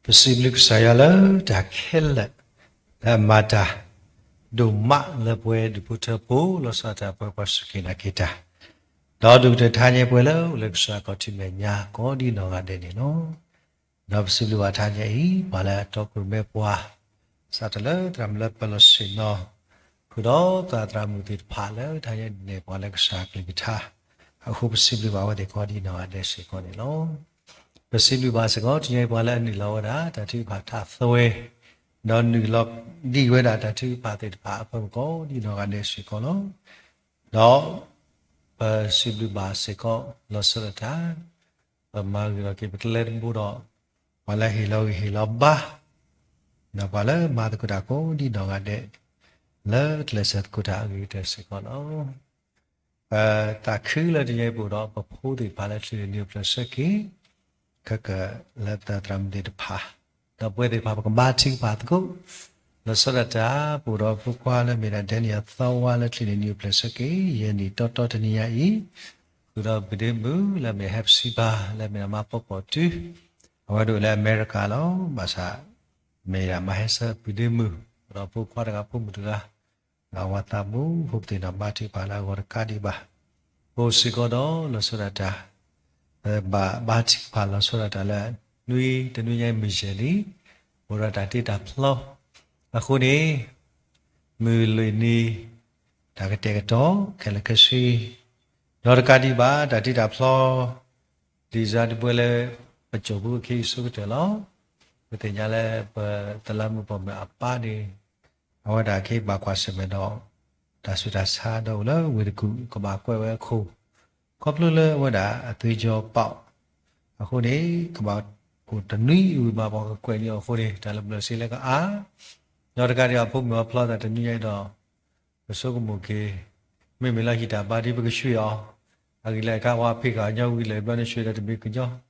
ပစံးဘျုးကစၢ်ယွၤလၢတၢ်ခဲလၢာ် လၢအမၤတၢ်ဒိၣ်မးလၢပဝဲဒူၣ်ဖိထၢဖိ လီၤဆီဒၣ်တၢ်ပဝဲပှၤစူၢ်က့ၤနာ်က့ၤတၢ်, ဒီးဒိၣ်ကတၢၢ်တဟါညါပှဲၤလၢအိၣ်လၢကစၢ်အခီၣ်ထံးမဲာ်ညါကိးဒံနီၢ်ဂၤဒဲးန့ၣ်လီၤ. ဒီးပစံးဘျုးဘၣ်တဟါညါအံၤ ပှၤလၢအတီခိၣ်ရိၣ်မဲပှၤ စးထီၣ်လၢသရၣ်မုၣ်လၢပၢၤလီၢ်ဆ့ၣ်နီၤ ဃုာ်ဒီးသရၣ်သရၣ်မုၣ်သ့ၣ်တဖၣ်လၢ တဟါညါဒုးနဲၣ်ပှၤလၢကစၢ်အကလုၢ်ကထါအဃိ ပစံးဘျုးဘၣ်အဝဲသ့ၣ်ကိးဒံနီၢ်ဂၤဒဲးစ့ၢ်ကီးန့ၣ်လီၤ. ပစံးဘျုးဘၣ်စ့ၢ်ကီး တနံၤညါအံၤပှၤလၢအနုာ်လီၤဝဲဒၣ် တၢ်ထုကဖၣ်ထးသဝဲ ဒီးနုာ်လီၤဒံးဝဲဒၣ်တၢ်ထုကဖၣ်သ့ၣ်တဖၣ်အဖၢမုၢ်ကိးဒံနီၢ်ဂၤဒဲးစ့ၢ်ကီးလီၤ. ဒီးပစံးဘျုးဘၣ်စ့ၢ်ကီး လီၤဆီဒၣ်တၢ် ပမၤဂ့ၤထီၣ်က့ၤပကျဲတဘိဒီး ပှၤလၢဟ့ၣ်လီၤဂံၢ်ဟ့ၣ်လီၤဘါ ဒီးပှၤလၢမၤသကိးတၢ်ကိးဒံနီၢ်ဂၤဒဲး လၢကျဲးစၢးသကိးတၢ်အဂ့ၤကတၢၢ်စ့ၢ်ကီးလီၤ. ပသးခုလၢတနံၤညါအံၤပအိၣ်ဒီးပဖိသ့ၣ်တဖၣ်လၢချံးန့ၢ်နံၤအိၣ်ဖျဲၣ်ဆၢက့ၤ ခဲကၢၣ်လၢသရၣ်မုၣ်သ့ၣ်တဖၣ်, ဒီးပဝဲသ့ၣ်တဖၣ်ပကဘါထုကဖၣ်သကိး လီၤဆီဒၣ်တၢ် ပအိၣ်ဒီးဖိခွါလၢမ့ၢ်ဒၣ် Daniel သီဝါလၢချံးန့ၢ်နံၤအိၣ်ဖျဲၣ်ဆၢက့ၤ ယဲၢ်နံၣ်တီတီတနံၤညါအံၤ, ဃုာ်ဒီးပဒ့မုၣ်လၢမ့ၢ် Hepzibah လၢမ့ၢ်ဒၣ်မါပီပီၣ်တု, အဝဲဒၣ်အိၣ်လၢအမဲရကၤလီၤ. ဘၣ်ဆၣ် မ့ၢ်ဒၣ်မၤဟဲဆၢပဒ့မုၣ် ဒီးဖိခွါတဂၤဖိမုၣ်တဂၤ ဒီးအဝၤသးမူ ဖိပသ့ၣ်နီၣ်ဘါထုကဖၣ်လၢအဂီၢ်တကးဒံးဘၣ်, ပအိၣ်စ့ၢ်ကီးဒီးလီၤဆီဒၣ်တၢ် ဘၣ်ဘါထုကဖၣ်လီၤဆီဒၣ်တၢ်လၢ နွံတနွံညါအံၤမုၢ်ယဲၢ်လံ, ပအိၣ်ဒီးတၢ်တ့တၢ်ဖျီ, အဃိန့ၣ် မုၢ်လွံၢ်နံၤ တၢ်ကတဲာ်ကတီၤခဲလၢာ်ခဲဆ့, ဒီးတကးဒံးဘၣ် တၢ်တ့တၢ်ဖျီ ဒ်စါဒ်ပဝဲလၢ ပစိာ်ဖိအခံအံၤဆိကတၢၢ်လီၤ. ပသ့ၣ်ညါလၢပတလးမုၢ်ပိာ်မုၣ်အပၢ်န့ၣ် အဝဲဒၣ်က့ၤဘၣ်ကွၢ်ဆၢၣ်မဲာ်ဒီး တၢ်ဆူးတၢ်ဆါဒီးအိၣ်လၢဝ့ၢ်တကူၣ် ကဘၣ်ကွဲးဝဲအခိၣ်, ခီဖျိလၢအဝဲဒၣ်အသွံၣ်စီၤပီး အဃိန့ၣ် ကဘၣ်အိၣ်တနွံဝံၤဘၣ်ပှၤကကွဲးန့ၢ်အီၤအဃိန့ၣ် တၢ်လၢပျၢၤစ့လၢကအါ, ဒီးတကးဒံးဘၣ်ဖိမုၣ်အဖျီသးတနွံညါအံၤဒီး ပဆိကမိၣ်က့ၤ, မ့မ့ၢ်လၢဟံၣ်တၢ်ဘါဒ်ပကဆှံအီၤ, အဂံၢ်လၢ်အခါဝဲဖံးဃာ်ညီဝံၤလၢာ်ဘျီန့ၣ်ဆှံဒီးတမ့ၢ်ကညီ, ဒီးယ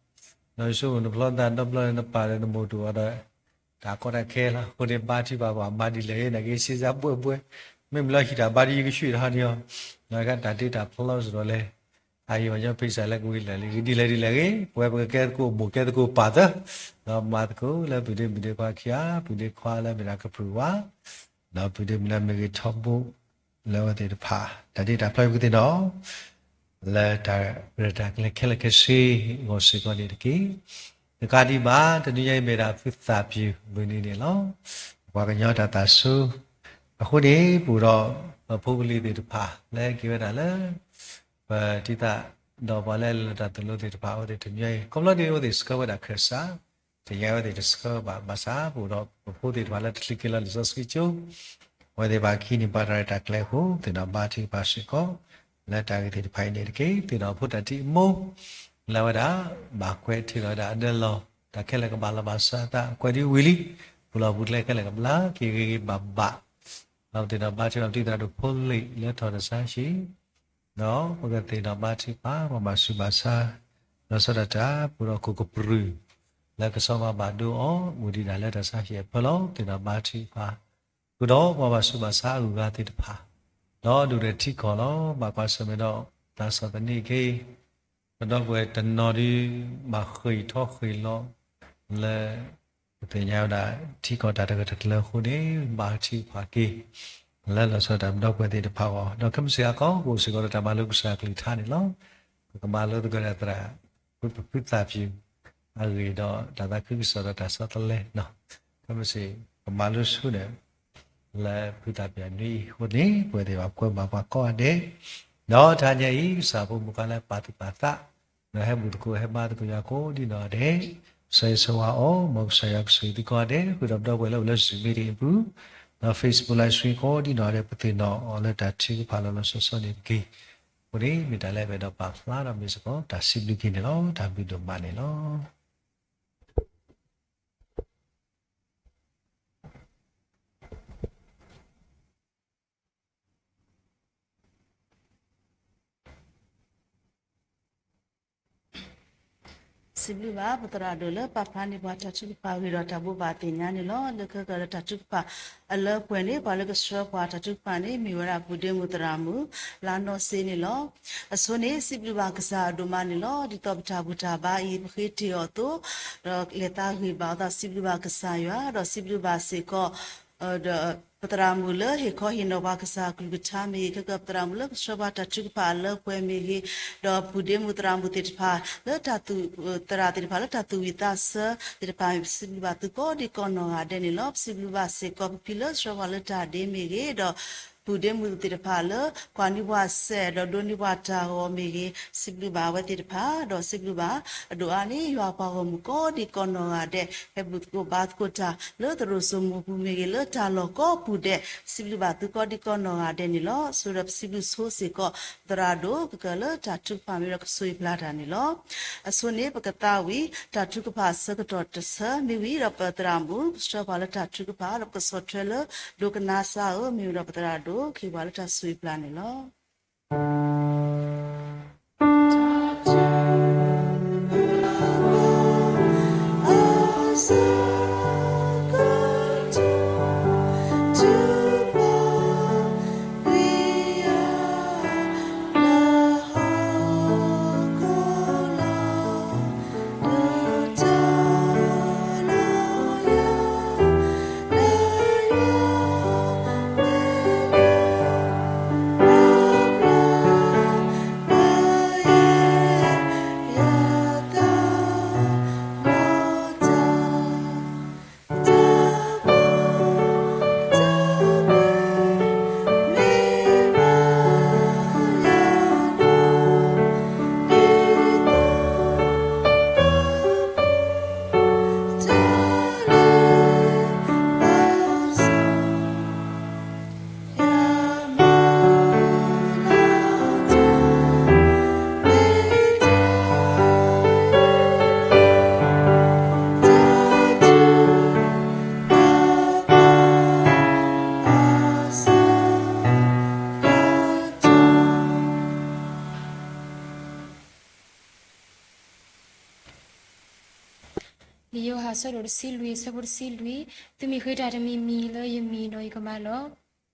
ဆိကမိၣ်နဖျီသးဒီဘျီန့ၣ်နပာ်ဒီးနမိၢ်တူၢ်အီၤဒီး တၢ်ကီတၢ်ခဲလီၤ. အဃိန့ၣ်ဘါထုကဖၣ်ပှၤမၤဒ်လဲၣ်ဂ့ၤ နာ်က့စ့စါဘှဲဘှဲ, မ့မ့ၢ်လၢဟံၣ်တၢ်ဘါဒ်ယကဆှံတဟါန့ၣ်အီၤ, ဒီးတၢ်တ့တၢ်ဖျီစ့ၢ်ကီးလဲၣ် အဟံၣ်အညီဖံးစးလၢကဝံၤလၢာ်လံ ဂ့ၤဒ်လဲၣ်ဒ်လဲၣ်ဂ့ၤ ပဝဲပကကဲသကိးမိၢ်ကဲသကိးပၢ်သၢ, ဒီးမၤသကိးလၢပဒ့မုၣ်ဒ့ခွါခံဂၤ ပဒ့ခွါလၢမ့ၢ်ဒၣ်ကပြုၢ်ဝါ, ဒီးပဒ့မုၣ်လၢမ့ၢ်ဂ့ၤထီဘိ လၢအဝဲသ့ၣ်တဖၣ် တၢ်တ့တၢ်ဖျီပကသ့ၣ်နီၣ် လၢတၢ်ရဲၣ်တၢ်ကျဲၤခဲလၢာ်ခဲဆ့အဂီၢ်စ့ၢ်ကီးန့ၣ်တက့ၢ်. တကးဒံးဘၣ် တနွံညါအံၤမ့ၢ်ဒၣ်ဖုသၣ်ပျုၢ်မုၢ်နံၤန့ၣ်လီၤ. ပှၤကညီတၢ်သးစူၤ အဃိန့ၣ် ပအိၣ်ဒီးပဖိပလံၤသ့ၣ်တဖၣ် လၢက့ၤဝဲဒၣ်လၢ ပတံၤသၣ် ဒီးပှၤလၢအလဲၤတၢ်သိၣ်လိသ့ၣ်တဖၣ် အဝဲသ့ၣ်တနွံညါအံၤ ခီဖျိန့ၣ် အဝဲသ့ၣ်ဆှၢဝဲဒၣ်ခၢၣ်စး တနံၤညါအံၤအဝဲသ့ၣ်တဆှၢဘၣ် ဘၣ်ဆၣ် ပအိၣ်ဒီးပဖိသ့ၣ်တဖၣ်လၢတချံးက့ၤလီၤလံာ်စီဆှံကၠိ အဝဲသ့ၣ်တဖၣ်အခံန့ၣ် ပှၤတၢ်ရဲၣ်တၢ်ကျဲၤအဃိ သ့ၣ်နီၣ်ဘါထုကဖၣ်စ့ၢ်ကီး လၢတၢ်ဂ့ၢ်သ့ၣ်တဖၣ်အံၤန့ၣ်တက့ၢ်. သ့ၣ်နီၣ်ဖိတၢ်ထံၣ်အမိၢ် လၢအဝဲဒၣ် ဘၣ်ကွဲးထံၣ်လီၤဝဲဒၣ်အဒၢလီၢ် တၢ်ခဲလၢာ်ကဘၣ်လီၤဘၣ်စးသး ကွဲးဒ်ဝံၤလံ ပူၤလီၢ်ပူၤကျဲခဲလၢာ်ကဘျါက့ၤဂ့ၤဂ့ၤဘၣ်ဘၣ် ဒီးပသ့ၣ်နီၣ်ဘါထုကဖၣ်ပတံၤသရၣ်ဒိၣ်ဖိလ့ၣ်လၢထီၣ်တၢ်ဆါဟံၣ် ဒီးပကသ့ၣ်နီၣ်ဘါထုကဖၣ် ပှၤဘၣ်ဆူးဘၣ်ဆါ လီၤဆီဒၣ်တၢ် ပအိၣ်ဒီးခိၣ်ကပြုၢ် လၢကဆီမၤဘၣ်ဒိအီၤ အိၣ်ဒံးဒၣ်လၢတၢ်ဆါဟံၣ်အဖၢလီၤ. သ့ၣ်နီၣ်ဘါထုကဖၣ် ဃုာ်ဒီးပှၤဘၣ်ဆူးဘၣ်ဆါအဂုၤအဂၤသ့ၣ်တဖၣ် ဒီးဒိၣ်ဒီးထံကီၢ်လီၤ. ဘၣ်ကွၢ်ဆၢၣ်မဲာ်ဒီး တၢ်ဆီၣ်သနံးခဲအံၤ ပဒီပုၢ်ဝဲၢ်တနီၤဒုး ဘၣ်ဃ့ၢ်ထီၣ်ဃ့ၢ်လီၤ လၢ ပသ့ၣ်ညါဝဲဒၣ် ထံကီၢ်တၢ်တဂၢၢ်တကျၢၤအဃိန့ၣ် ဘါထုကဖၣ်က့ၤ လၢလီၤဆီဒၣ်တၢ်ပဒီပုၢ်ဝဲၢ်သ့ၣ်တဖၣ်အဂီၢ် ဒီးခဲမုၢ်ဆ့ၣ်အကီၢ် ပအိၣ်စ့ၢ်ကီးဒီးတၢ်မၤလိကစၢ်အကလုၢ်ကထါန့ၣ်လီၤ. ပကမၤလိသကိးဒီးသရၣ် ဖုသၣ်ပျုၢ် အဂ့ၢ်ဒီးတၢ်သးခုကစီၣ်ဒီးတၢ်ဆီတလဲ ခဲမုၢ်ဆ့ၣ် ပမၤလိဆူၣ်ဒီး လၢဖုသၣ်ပျုၢ်အနွံအံၤအဃိန့ၣ် ပဝဲသ့ၣ်ဘၣ်ကွဲမၤပှၤကိးဂၤဒဲး ဒီးတဟါညါအံၤ ကစၢ်ဖိမုၣ်ခွါလၢပာ်သူၣ်ပာ်သး ဒီးဟဲဘူၣ်သကိးဟဲမၤသကိးယွၤကိးဒံနီၢ်ဂၤဒဲး ကစၢ်ယွၤဆိၣ်ဂ့ၤအီၤ မ်ကစၢ်ယွၤကဆိၣ်ဂ့ၤသုကိးဂၤဒဲး ဃုာ်ဒီးပဒီပုၢ်ဝဲၢ်လၢအိၣ်လၢ Zoom meeting အပူၤ ဒီး Facebook Live Stream ကိးဒံနီၢ်ဂၤဒဲး ပသ့ၣ်နီၣ်အီၤလၢတၢ်ထုကဖၣ်လီၤလီၤဆီဆီန့ၣ်တက့ၢ်. အဃိန့ၣ် မ့ၢ်တၢ်လၢပအဲၣ်ဒိးပာ်ဖျါဒီးမ့ၢ်စ့ၢ်ကီး တၢ်စံးဘျုးက့ၤန့ၣ်လီၤ. တၢ်ဘျုးဒိၣ်မးန့ၣ်လီၤ. စံးဘျုးဘၣ်ပသရၣ်ဒိၣ်လၢပာ်ဖျါန့ၢ်ပှၤတၢ်ထုကဖၣ်ဂ့ၢ်ဒီးတၢ်ဘိးဘၣ်သ့ၣ်ညါန့ၣ်လီၤ. လၢခဲကီၢ်လၢတၢ်ထုကဖၣ်အလၢပှဲၤန့ၣ် ပှၤလၢကဆှၢပှၤတၢ်ထုကဖၣ်န့ၣ် မ့ၢ်ဝဲဒၣ်ပူၤဒ့မုၣ်သရၣ်မုၣ် လါနီၢ်စ့န့ၣ်လီၤ. အဆိန့ၣ် စံးဘျုးဘၣ်ကစၢ်အဒိၣ်မးန့ၣ်လီၤ. ဒ်သိးပတၢ်ဘူၣ်တၢ်ဘါအံၤ ပဃ့တ့ၢ်အီၤအသိး ဒီးလဲၤသးဂ့ၢ်ဘၣ်အသး စံးဘျုးဘၣ်ကစၢ်ယွၤ ဒီးစံးဘျုးဘၣ်စ့ၢ်ကီး ဒီးပသရၣ်မုၣ်လၢဟ့ၣ်ခီဟ့ၣ်နီၤပှၤကစၢ်အကလုၢ်ကထါမ့ၢ်ဂ့ၤ, ခဲကီၢ်ပသရၣ်မုၣ်လၢကဆှၢပှၤတၢ်ထုကဖၣ်အလၢပှဲၤမ့ၢ်ဂ့ၤ, ဒီးပူၤဒ့မုၣ်သရၣ်မုၣ်သ့ၣ်တဖၣ်လၢတၢ်သူၣ် သရၣ်သ့ၣ်တဖၣ်လၢတၢ်သူၣ်ဝံၣ်သးဆၢသ့ၣ်တဖၣ် ပစံးဘျုးဘၣ်သုကိးဒံးကိးနီၢ်ဂၤဒဲးန့ၣ်လီၤ. ပစံးဘျုးဘၣ်စ့ၢ်ကီးပဖံလၢဆှၢပှၤလၢတၢ်ဒ့မ့ၢ်ဂ့ၤ, ဒီးပူၤဒ့မုၣ်သ့ၣ်တဖၣ်လၢ ကွၢ်န့ၢ်ပှၤစဲး ဒီးဒိးန့ၢ်ပှၤတၢ်ဂီၤမ့ၢ်ဂ့ၤ, စံးဘျုးဘၣ်အဝဲသ့ၣ်တဖၣ်, ဒီးစံးဘျုးဘၣ်အဒိၣ်အါန့ၣ် ယွၤပှၤဂီၢ်မုၢ်ကိးဒံးကိးနီၢ်ဂၤဒဲး ဟဲဘူၣ်သကိးဘါသကိးတၢ်လၢသရိာ်စိမိၢ်ပူၤမ့ၢ်ဂ့ၤ, လၢတၢ်လီၢ်ကိးပူၤဒဲး, စံးဘျုးဘၣ်သုကိးဒံးကိးနီၢ်ဂၤဒဲးန့ၣ်လီၤ. ဆိဒီးပစံးဘျုးဆိစ့ၢ်ကီး သရၣ်ဒိၣ်ကကၢလၢတၢ်ထုကဖၣ်မ့ၢ်ဒီးကဆိၣ်ဂ့ၤပျၢ်တၢ်န့ၣ်လီၤ. အဆိန့ၣ် ပကသးဝံၣ်တၢ်ထုကဖၣ်အဆၢကတီၢ်တဆၢမ့ၢ်ဝံၤဒီး ပသရၣ်မုၣ်ကဆှၢပှၤလၢတၢ်ထုကဖၣ် ဒီးပကဆီၣ်ထွဲလၢ ဒိကနါစါဧၢ မ့ၢ်ဝံၤဒီးပသရၣ်ဒိၣ်ကဟ့ၣ်ပှၤလၢတၢ်ဆိၣ်ဂ့ၤပျၢ်န့ၣ်လီၤ. လံာ်ယိၤဟၣ်အဆၢဒိၣ်တဆံလွံၢ် အဆၢဖိတဆံလွံၢ်, သုမ့ၢ်ဃ့တၢ်တမံၤမံၤလၢယမံၤဒီးယကမၤလီၤ.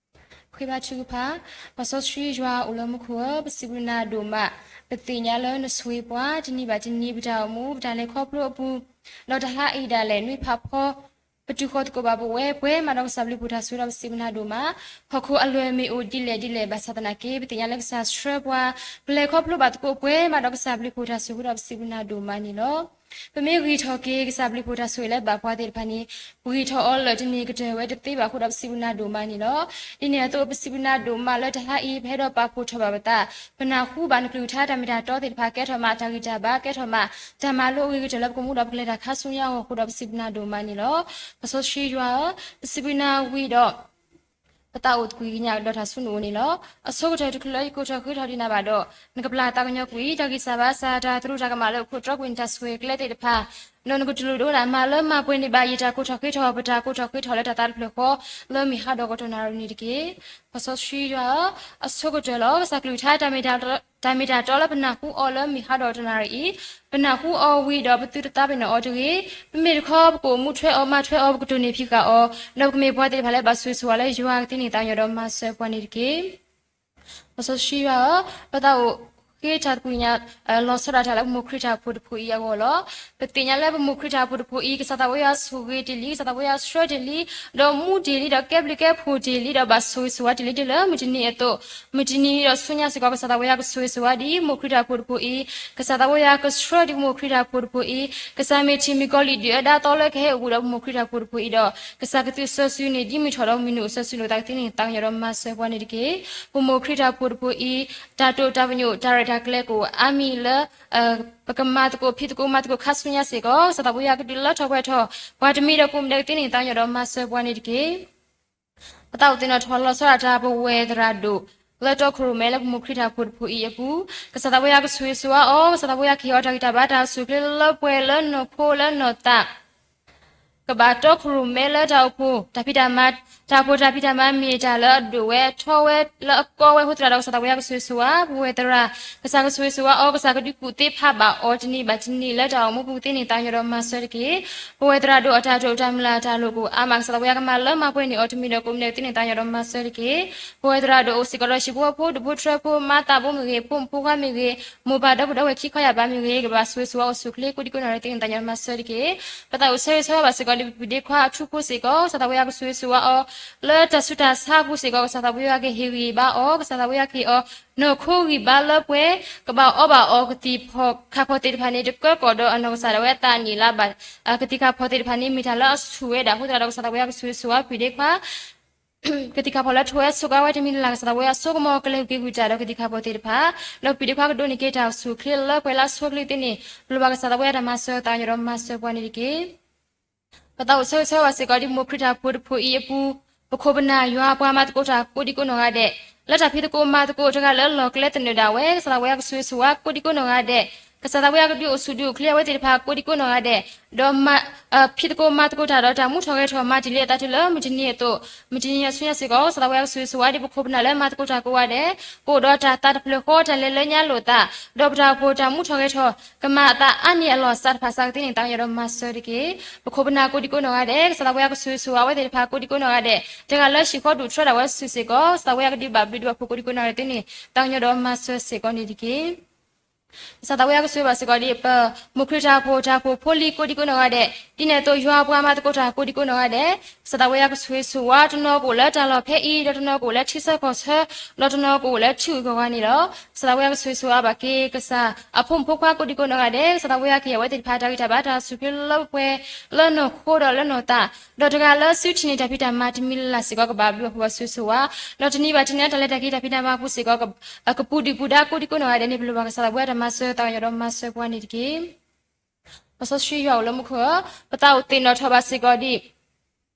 ဃ့ဘါထုကဖၣ်, ပှၤစီဆှံယွၤအိၣ်လၢမူခိၣ်ဧၢ, ပစံးဘျုးနၤဒိၣ်မး, ပသ့ၣ်ညါလၢနဆိၣ်ဂ့ၤပှၤ တနံၤဘၣ်တနံၤ ပတၢ်အိၣ်မူ ပတၢ်လဲၤခီဖျိအပူၤ, ဒီးတဟါအံၤဒၣ်လဲာ် နွံဖးဖီ ပတုၤဃီၤသကိးဘၣ်ပဝဲပှဲၤမးဒီးကစၢ်ဘျုးဖှိၣ်တၢ်ဆိၣ်ဂ့ၤဒီးပစံးဘျုးနၤဒိၣ်မး, ဟီၣ်ခိၣ်အလွဲၢ်မ့ၢ်အိၣ်ဒ်လဲၣ်ဒ်လဲၣ် ဘၣ်ဆၣ်သနာ်က့ ပသ့ၣ်ညါလၢကစၢ်ဆှၢပှၤ ပလဲၤခီဖျိဘၣ်သကိးပှဲၤမးဒီးကစၢ်ဘျုးဖှိၣ်တၢ်ဆိၣ်ဂ့ၤဒီးပစံးဘျုးနၤဒိၣ်မးန့ၣ်လီၤ. ပမ့ၢ်ဂံၢ်ထီၣ်က့ၤကစၢ်ဘျုးဖှိၣ်တၢ်ဆိၣ်ဂ့ၤလၢဘၣ်ပှၤသ့ၣ်တဖၣ်န့ၣ် ပဂံၢ်ထီၣ်အီၤလၢာ်တန့ၢ်ကတၢၢ်ဝဲတသ့ဘၣ်အဃိဒီးပစံးဘျုးနၤဒိၣ်မးန့ၣ်လီၤ. ဒ်န့ၣ်အသိးပစံးဘျုးနၤဒိၣ်မးလၢတဟါအံၤ ပဟဲဒီးပာ်ဖှိၣ်ထီၣ်ဘၣ်ပသး, ပနၢ်ဟူဘၣ်နကလုၢ်ကထါတၢ်မ့ၢ်တၢ်တီသ့ၣ်တဖၣ် ကဲထီၣ်မးတၢ်ဂံၢ်တၢ်ဘါ ကဲထီၣ်မး တၢ်မၤလိအဂ့ၤကတၢၢ်လၢပကမူဒီးပကလဲၤတၢ်ခါဆူညါအဂီၢ်အဃိဒီးပစံးဘျုးနၤဒိၣ်မးန့ၣ်လီၤ. ပှၤစီဆှံယွၤဧၢ, ပစံးဘျုးနၤဝံၤဒီး ပသးအိၣ်သကွံာ်ကညးဒီးတၢ်ဆူနအိၣ်န့ၣ်လီၤ. အဆိကတၢၢ်တချုးလၢယကိးထီၣ်ဃ့ထီၣ်ဒံးနၤဘၣ်ဒီး နကပျၢ်သးကညီၤကွံာ် တၢ်ဂံၢ်စၢ်ဘါစၢ် တၢ်သရူးတၢ်ကမၣ်လၢအိၣ်ခိးတြီကွံာ်န့ၣ် တၢ်ဆိၣ်ဂ့ၤကျဲသ့ၣ်တဖၣ် ဒီးနကတူၢ်လိာ်ဒိကနၣ်မၤလၢမၤပှဲၤန့ၢ်ဘၣ် ယတၢ်ကိးထီၣ်ဃ့ထီၣ် ပတၢ်ကိးထီၣ်ဃ့ထီၣ်လၢတၢ်သးတဖျၢၣ်ဃီ လၢမုၢ်ဟါဒီးကတီၢ်နၣ်ရံၣ်န့ၣ်တက့ၢ်. ပှၤစီဆှံယွၤဧၢ, အဆိကတၢၢ်လီၤ. ကစၢ်ကလုၢ်ကထါ တၢ်မ့ၢ်တၢ်တီလၢပနၢ်ဟူအီၤလၢမုၢ်ဟါဒီးတနၣ်ရံၣ်အံၤ, ပနၢ်ဟူအီၤဝံၤဒီးပသုတသးပ့ၤနီၣ်အီၤတဂ့ၤ. ပမ့ၢ်တခီ ပကအိၣ်မူထွဲအီၤမၤထွဲအီၤ ပကတိၢ်န့ၢ်ဖံးဃာ်အီၤ, ဒီးပကမ့ၢ်ပှၤသ့ၣ်တဖၣ်လၢဘၣ်ဆိၣ်ဂ့ၤဆိၣ်ဝါလၢယွၤကသ့န့ၢ်သးကညီၤဒီးမၤစၢၤပှၤန့ၣ်တက့ၢ်. ပှၤစီဆှံယွၤဧၢ, ပသးအိၣ်ဃ့တၢ်သကွံာ်ကညး လီၤဆီဒၣ်တၢ်လၢပမိၢ်ခရံာ်တၢ်ဖိတဖိအံၤအဂီၢ်လီၤ. ပသ့ၣ်ညါလၢပမိၢ်ခရံာ်တၢ်ဖိတဖိအံၤ ကစၢ်သးဝဲယွၤဆိၣ်ဂ့ၤတ့ၢ်လံ, ကစၢ်သးဝဲယွၤဆှၢတ့ၢ်လံ, ဒီးမူတ့ၢ်လံ, ဒီးကဲဘျုးကဲဖှိၣ်တ့ၢ်လံ, ဒီးဘၣ်ဆိၣ်ဂ့ၤဆိၣ်ဝါတ့ၢ်လံ တုၤလၢမုၢ်တနံၤအသိး, မုၢ်တနံၤဒီးဆူညါစ့ၢ်ကီး ကစၢ်သးဝဲယွၤကဆိၣ်ဂ့ၤဆိၣ်ဝါဒံးမိၢ်ခရံာ်တၢ်ဖိတဖိအံၤ, ကစၢ်သးဝဲယွၤကဆှၢဒံးမိၢ်ခရံာ်တၢ်ဖိတဖိအံၤ, ကစၢ်မ့ၢ်ထံၣ်မ့ၢ်ကီးလံာ်ဒုးအဒါသီလၢကဟဲအိၣ်ဘူးဒီးပမိၢ်ခရံာ်တၢ်ဖိတဖိအံၤဒီး ကစၢ်ကသုးစီဆှံန့ၢ်ဒ်မုၢ်ထီၣ်ဒီးမုၢ်နုာ်အိၣ်စီဆှံလိာ်သးကသ့န့ၢ်သးကညီၤဒီးမၤစၢၤပှၤန့ၣ်တက့ၢ်. ပမိၢ်ခရံာ်တၢ်ဖိတဖိအံၤ တၢ်တိာ်တၢ်ပညိၣ် တၢ်ရဲၣ်တၢ်ကျဲၤကအိၣ်အါမံၤလၢ ပကမၤသကိးဖံးသကိးမၤသကိးခါဆူညါစ့ၢ်ကီး ကစၢ်သးဝဲယွၤကဒုးလၢထီၣ်ပှဲၤထီၣ် ပှၤတမံၤဒီးကိးမံၤဒီးကသ့န့ၢ်သးကညီၤဒီးမၤစၢၤပှၤန့ၣ်တက့ၢ်. ပသးအိၣ်သ့ၣ်နီၣ်ထီၣ်လီၤဆီဒၣ်တၢ်ပဝဲၢ်သရၣ်ဒိၣ် လၢတီခိၣ်ရိၣ်မဲလၢပမိၢ်ခရံာ်တၢ်ဖိတဖိအံၤအပူၤ, ကစၢ်သးဝဲယွၤကဆိၣ်ဂ့ၤဆိၣ်ဝါအီၤ, ကစၢ်သးဝဲယွၤကဟ့ၣ်အီၤတၢ်ဂံၢ်တၢ်ဘါတၢ်အိၣ်ဆူၣ်အိၣ်ချ့လၢပှဲၤလၢနီၢ်ခိလၢနီၢ်သး ကဘၣ်တီခိၣ်ရိၣ်မဲလၢတၢ်အိၣ်ဖှိၣ်တၢ်ဖံးတၢ်မၤ, တၢ်အိၣ်ဖှိၣ်တၢ်ဖံးတၢ်မၤမ့ၢ်တၢ်လၢအဒိၣ်ဝဲထီဝဲလၢအကီဝဲအဃိသတးဒီး ကစၢ်သးပှဲၤယွၤကဆိၣ်ဂ့ၤဆိၣ်ဝါ ပဝဲသရၣ်, ကစၢ်ကဆိၣ်ဂ့ၤဆိၣ်ဝါအီၤ, ကစၢ်ကဒုးကူၣ်သ့ဖးဘၣ်အီၤတနံၤဘၣ်တနံၤလၢတၢ်အိၣ်မူပူၤကသ့န့ၣ် သးကညီၤဒီးမၤစၢၤတက့ၢ်. ပဝဲသရၣ်ဒိၣ်အတၢ်တိာ်တၢ်မုၢ်လၢ်တၢ်လိၣ်ကအိၣ်အါမး ကစၢ်သးပှဲၤယွၤကမၤလၢမၤပှဲၤန့ၢ်အီၤတမံၤဒီးကိးမံၤဒဲးကသ့န့ၣ် သးကညီၤဒီးမၤစၢၤတက့ၢ်. ပဝဲသရၣ်ဒိၣ်အိၣ်စ့ၢ်ကီးဒီးဟံၣ်ဖိဃီဖိ ဒူၣ်ဖိထၢဖိ မါသးဘိမ့ၢ်ဂ့ၤ, ဖိမုၣ်ဖိခွါမ့ၢ်ဂ့ၤ, မိၢ်ပၢ်ဒီပုၢ်ဒီဝဲၢ်ခံခီယာ်ဘၣ်မ့ၢ်ဂ့ၤ, ကဘၣ်ဆိၣ်ဂ့ၤဆိၣ်ဝါအိၣ်ဆူၣ်ချ့ကိးဒံကိးနီၢ်ဂၤဒဲးသ့န့ၣ် သးကညီၤဒီးမၤစၢၤတက့ၢ်. ပသးအိၣ်ဆၢဂ့ၤဆၢဝါဘၣ်စ့ၢ်ကီးဒ်ပပှၤဒ့ခွါအထူဖိစ့ၢ်ကီး ကစၢ်သးပှဲၤယွၤကဆိၣ်ဂ့ၤဆိၣ်ဝါအီၤ လၢတၢ်ဆူးတၢ်ဆါအပူၤစ့ၢ်ကီး ကစၢ်သးပှဲၤယွၤကဟ့ၣ်ဂံၢ်ဘါအီၤ, ကစၢ်သးပှဲၤယွၤကဟ့ၣ်အီၤ နီၢ်ခိဂံၢ်ဘါလၢပှဲၤ, ကဘၣ်အီဘၣ်အီၤကသံၣ်ခါဖီၣ်သ့ၣ်တဖၣ်န့ၣ် တကၢကီၣ်ဒီးအနီၢ်ကစၢ်ဒၣ်ဝဲအသးန့ၣ်လၢၤဘၣ်. ကသံၣ်ခါဖီၣ်သ့ၣ်တဖၣ်န့ၣ် မ့ၢ်တၢ်လၢအဆူၣ်ဝဲဒၣ်အဃိသတးဒီး ကစၢ်သးပှဲၤယွၤကဆိၣ်ဂ့ၤဆိၣ်ဝါပှၤဒ့ခွါ ကသံၣ်ခါဖီၣ်လၢထိးဝဲဆိးကါဝဲတမံၤလၢ်လၢ် ကစၢ်သးပှဲၤယွၤဆိကမိၣ်ကလဲၤဟူးက့ၤဟူးတၢ်ဒီးကသံၣ်ခါဖီၣ်သ့ၣ်တဖၣ်, ဒီးပှၤဒ့ခွါကဒိးန့ၢ်က့ၤတၢ်ဆူၣ်ချ့လၢပှဲၤလၢအဆိအချ့သ့န့ၣ် ပလိၣ်ဘၣ်ကစၢ်သးပှဲၤယွၤတၢ်မၤစၢၤ သးကညီၤဒီးမၤစၢၤပှၤန့ၣ်တက့ၢ်. ပသးအိၣ်ဆၢဂ့ၤဆၢဝါဘၣ်စ့ၢ်ကီးဒ်မိၢ်ခရံာ်တၢ်ဖိတဖိအံၤအပူၤ, ပခိၣ်ပနၢ်ယွၤပှၤမၤသကိးတၢ်ကိးဒံကိးနီၢ်ဂၤဒဲး, လၢတၢ်ဖံးသကိးမၤသကိးတဂၤလၢလီၢ်ကျဲသနၢၣ်ဒၣ်ဝဲ ကစၢ်သးပှဲၤယွၤကဆိၣ်ဂ့ၤဆိၣ်ဝါကိးဒံကိးနီၢ်ဂၤဒဲး, ကစၢ်သးပှဲၤယွၤကဒုးအိၣ်ဆူၣ်ဒုးအိၣ်ချ့အဝဲသ့ၣ်တဖၣ်ကိးဒံကိးနီၢ်ဂၤဒဲး, ဒီး ဖံးသကိးမၤသကိးတၢ်ဒီးတၢ်မူထီၣ်ဂဲၤထီၣ်မၤတ့ၢ်လံအသးတုၤလၢမုၢ်တနံၤအသိး, မုၢ်တနံၤအဆူညါစ့ၢ်ကီး ကစၢ်သးပှဲၤယွၤကဆိၣ်ဂ့ၤဆိၣ်ဝါဒ်ပခိၣ်ပနၢ်လၢမၤသကိးတၢ်ကိးဂၤဒဲး, ကအိၣ်ဒီးတၢ်သးတဖျၢၣ်ဃီ တၢ်လဲၤလၢညါလိာ်သး, ဒီးပတၢ်အိၣ်ဖှိၣ်တၢ်မူထီၣ်ဂဲၤထီၣ် ကမၤအသးအါန့ၢ်အလီၢ်စးတဖၣ်စးကသ့န့ၣ် သးကညီၤဒီးမၤစၢၤတက့ၢ်. ပခိၣ်ပနၢ်ကိးဒံကိးနီၢ်ဂၤဒဲး ကစၢ်သးပှဲၤယွၤကဆိၣ်ဂ့ၤဆိၣ်ဝါအဝဲသ့ၣ်တဖၣ်ကိးဒံကိးနီၢ်ဂၤဒဲး, တဂၤလၢဟံၣ်ဃီဒူၣ်ထီၣ်ဒၣ်ဝဲစုာ်စ့ၢ်ကီး ကစၢ်သးပှဲၤယွၤကဒုးဘၣ်ဘျုးဒံးဘၣ်ဖှိၣ်ကိးဒံကိးနီၢ်ဂၤဒဲးသ့န့ၣ် သးကညီၤဒီးမၤစၢၤစ့ၢ်ကီးန့ၣ်တက့ၢ်. ကစၢ်သးပှဲၤယွၤကဆိၣ်ဂ့ၤဘၣ်စ့ၢ်ကီးဒ်ပ မိၢ်ခရံာ်တၢ်အိၣ်ဖှိၣ်တၢ်အိၣ်ဖှိၣ်ဖိလံၤကိးဒံကိးနီၢ်ဂၤဒဲး, ဒ်န့ၣ်အသိးယွၤပှၤမၤသကိးတၢ်ကိးဒံကိးနီၢ်ဂၤဒဲး, ကစၢ်သးပှဲၤယွၤကဆိၣ်ဂ့ၤဆိၣ်ဝါတနီၤကအိၣ်လၢတၢ်လီၢ်ဖဲအံၤ ဒီးတနီၤကအိၣ်လၢထံဆၢကီၢ်ဆၢ, ဒီးတနီၤကအိၣ်လၢထံဂုၤကီၢ်ဂၤန့ၣ်လီၤ. ကစၢ်သးပှဲၤယွၤကဆိၣ်ဂ့ၤဆိၣ်ဝါဘၣ်က့ၤ ကစၢ်အဖိမုၣ်ဖိခွါကိးဒံကိးနီၢ်ဂၤဒဲး, ကစၢ်သးပှဲၤယွၤကဟ့ၣ်အဝဲသ့ၣ်တဖၣ်တၢ်ဂံၢ်တၢ်ဘါတၢ်ဆူၣ်ချ့လၢပှဲၤ လၢနီၢ်ခိဒီးလၢနီၢ်သး, ဒီးတဂၤလၢစုထံၣ်န့ၢ်တၢ်ဖံးတၢ်မၤတမံၤလၢ်လၢ်စ့ၢ်ကီး ကဘၣ်ဘျုးဘၣ်ဖှိၣ်ဘၣ်ဆိၣ်ဂ့ၤဆိၣ်ဝါ, ဒီးတနံၤဘၣ်တနံၤလၢတၢ်လဲၤတၢ်က့ၤတၢ်ဖံးတၢ်မၤအပူၤစ့ၢ်ကီး ကပူၤဒုၣ်ပူၤဒါကိးဒံကိးနီၢ်ဂၤဒဲးန့ၣ် ပလိၣ်ဘၣ်ကစၢ်သးပှဲၤယွၤတၢ်မၤစၢၤ သးကညီၤဒီးမၤစၢၤပှၤန့ၣ်တက့ၢ်. လံာ်စီဆှံယွၤအိၣ်လၢမူခိၣ်ဧၢ, ပသးအိၣ်သ့ၣ်နီၣ်ထီၣ်ဘၣ်စ့ၢ်ကီးဒ်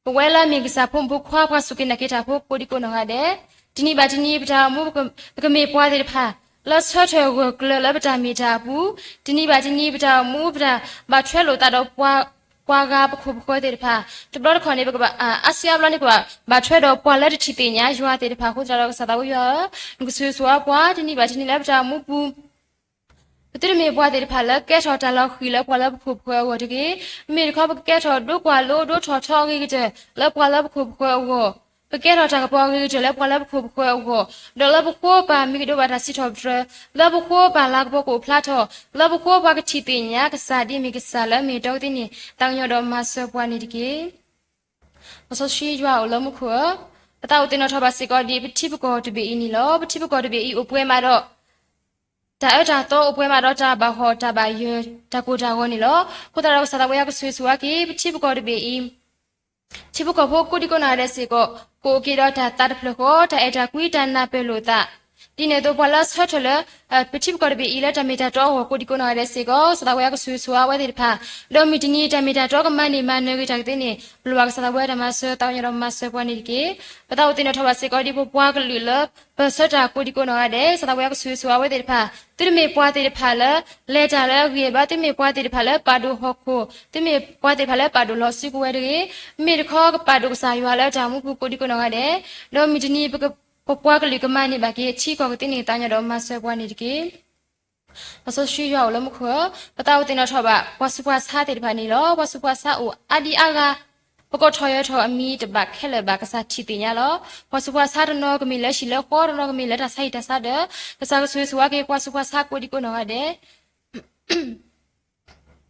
ပဝဲလၢအမ့ၢ်ကစၢ်ဖိမုၣ်ဖိခွါ ပှၤစူၢ်က့ၤနာ်က့ၤတၢ်ဖိကိးဒံကိးနီၢ်ဂၤဒဲး, တနံၤဘၣ်တနံၤ ပတၢ်အိၣ်မူ ပကမ့ၢ်ပှၤသ့ၣ်တဖၣ် လၢဆၢထၢၣ်ဂၢၢ်ကျၢၤလၢပတၢ်မ့ၢ်တၢ်အပူၤ, တနံၤဘၣ်တနံၤ ပတၢ်အိၣ်မူ ပတၢ်ဘၣ်ထွဲလိာ်သးဒီး ပှၤဂၤပခိၣ်ပဃၢၤသ့ၣ်တဖၣ်, တဘျီတခီၣ်န့ၣ် ပကဘၣ် အါစုအါဘျီန့ၣ် ပဘၣ်ဘၣ်ထွဲဒီးပှၤလၢတထံၣ်သ့ၣ်ညါယွၤသ့ၣ်တဖၣ်အဃိသတးဒီး ကစၢ်သးပှဲၤယွၤဧၢ, နကဆိၣ်ဂ့ၤဆိၣ်ဝါပှၤ တနံၤဘၣ်တနံၤလၢပတၢ်အိၣ်မူပူၤ ပသုတမ့ၢ်ပှၤသ့ၣ်တဖၣ်လၢကဲထီၣ်တၢ်လီၤဃံၤလၢပှၤလၢပခိၣ်ပဃၢၤအဂီၢ်တဂ့ၤ. မ့ၢ်တခီ ပကကဲထီၣ်ဒိကွၢ်လိဒိထီၣ်ထီအဂ့ၤကတၢၢ်လၢပှၤလၢပခိၣ်ပဃၢၤအဂီၢ်, ပကဲထီၣ်တၢ်ကပီၤအဂ့ၤကတၢၢ်လၢပှၤလၢပခိၣ်ပဃၢၤအဂီၢ်, ဒီးလၢပဃိပာ်မ့ၢ်ကဒိးဘၣ်တၢ်စံးထီၣ်ပတြၢၤ, လၢပဃိပာ်လၤကပီၤကအိၣ်ဖျါထီၣ်, လၢပဃိပှၤကထံၣ်သ့ၣ်ညါကစၢ်ဒ်အမ့ၢ်ကစၢ်လၢအမ့ၢ်အတီကသ့န့ၣ် သးကညီၤဒီးမၤစၢၤပှၤန့ၣ်တက့ၢ်. လံာ်စီဆှံယွၤအိၣ်လၢမူခိၣ်ဧၢ, ပသးအိၣ်သ့ၣ်နီၣ်ထီၣ်ဘၣ်စ့ၢ်ကီးဒ်ပထံပကီၢ်တဘ့ၣ်အံၤန့ၣ်လီၤ. ပထံပကီၢ်တဘ့ၣ်အံၤအိၣ်ပှဲၤမးဒီး တၢ်အၢတၢ်သီအိၣ်ပှဲၤမးဒီးတၢ်ဘၣ်ဟီၣ်တၢ်ဘၣ်ယၢၤ တၢ်ကိၢ်တၢ်ဂီၤန့ၣ်လီၤ. အဃိသတးဒီး ကစၢ်သးပှဲၤယွၤကဆိၣ်ဂ့ၤဆိၣ်ဝါက့ၤ ပထံပကီၢ်တဘ့ၣ်အံၤ ထံဖိကီၢ်ဖိကိးဒံကိးနီၢ်ဂၤဒဲးစ့ၢ်ကီး ကအိၣ်က့ၤဒီးတၢ်သးတဖျၢၣ်ဃီ, တၢ်အဲၣ်တၢ်ကွံ တၢ်နၢ်ပၢၢ်လိာ်သး, ဒ်န့ၣ်အသိးပှၤလၢအဆၢထၢၣ်လၢ ပထံပကီၢ်တဘ့ၣ်အံၤလၢတၢ်မ့ၢ်တၢ်တီအဂီၢ်ကိးဒံကိးနီၢ်ဂၤဒဲးစ့ၢ်ကီး ကစၢ်သးပှဲၤယွၤကဆိၣ်ဂ့ၤဆိၣ်ဝါအဝဲသ့ၣ်တဖၣ်, ဒီးမုၢ်တနံၤတၢ်မ့ၢ်တၢ်တီကမၤန့ၢ်မၤနၢၤက့ၤတၢ်ကသ့န့ၣ် ပလိၣ်ဘၣ်ကစၢ်သးပှဲၤယွၤတၢ်မၤစၢၤ သးကညီၤဒီးမၤစၢၤပှၤန့ၣ်တက့ၢ်. ပသးအိၣ်သ့ၣ်နီၣ်ထီၣ်ဘၣ်စ့ၢ်ကီးဒ်ပပှၤကလုာ်လၢ ပၢၢ်ဆၢတၢ်ကိးဒံကိးနီၢ်ဂၤဒဲး ကစၢ်သးပှဲၤယွၤကဆိၣ်ဂ့ၤဆိၣ်ဝါအဝဲသ့ၣ်တဖၣ်, သုတမ့ၢ်ပှၤသ့ၣ်တဖၣ်လၢ လဲၤတၢ်လၢအဂ့ၤဘၣ်, သုမ့ၢ်ပှၤသ့ၣ်တဖၣ်လၢပာ်ဒိၣ်ဟီၣ်ခိၣ်, သုမ့ၢ်ပှၤသ့ၣ်တဖၣ်လၢပာ်ဒိၣ်လီၤစုကဝဲၤတဂ့ၤ, မ့ၢ်တခီကပာ်ဒိၣ်ကစၢ်ယွၤလၢတၢ်မူပူၤကိးဒံကိးနီၢ်ဂၤဒဲး, ဒီးမုၢ်တနံၤ ပပှၤကလုာ်ကမၤန့ၢ်ဘၣ်က့ၤအထံကီၢ်ကသ့န့ၣ် သးကညီၤဒီးမၤစၢၤပှၤန့ၣ်တက့ၢ်. လံာ်စီဆှံယွၤအိၣ်လၢမူခိၣ်ဧၢ, ပသးအိၣ်သ့ၣ်နီၣ်ထီၣ်ဘၣ် ပှၤဆူးပှၤဆါသ့ၣ်တဖၣ်န့ၣ်လီၤ. ပှၤဆူးပှၤဆါအိၣ်အါဒံအါဂၤ, ပကိးထီၣ်ယၢၤထီၣ်အမံၤတဘၣ်ခဲလၢာ်ဘၣ် ကစၢ်ထံၣ်သ့ၣ်ညါလီၤ. ပှၤဆူးပှၤဆါတနီၤကမ့ၢ်လၢဟံၣ်လၢဃီ, တနီၤကမ့ၢ်လၢတၢ်ဆါဟံၣ်တၢ်ဆါဒၢး, ကစၢ်ကဆိၣ်ဂ့ၤဆိၣ်ဝါက့ၤ ပှၤဆူးပှၤဆါကိးဒံကိးနီၢ်ဂၤဒဲး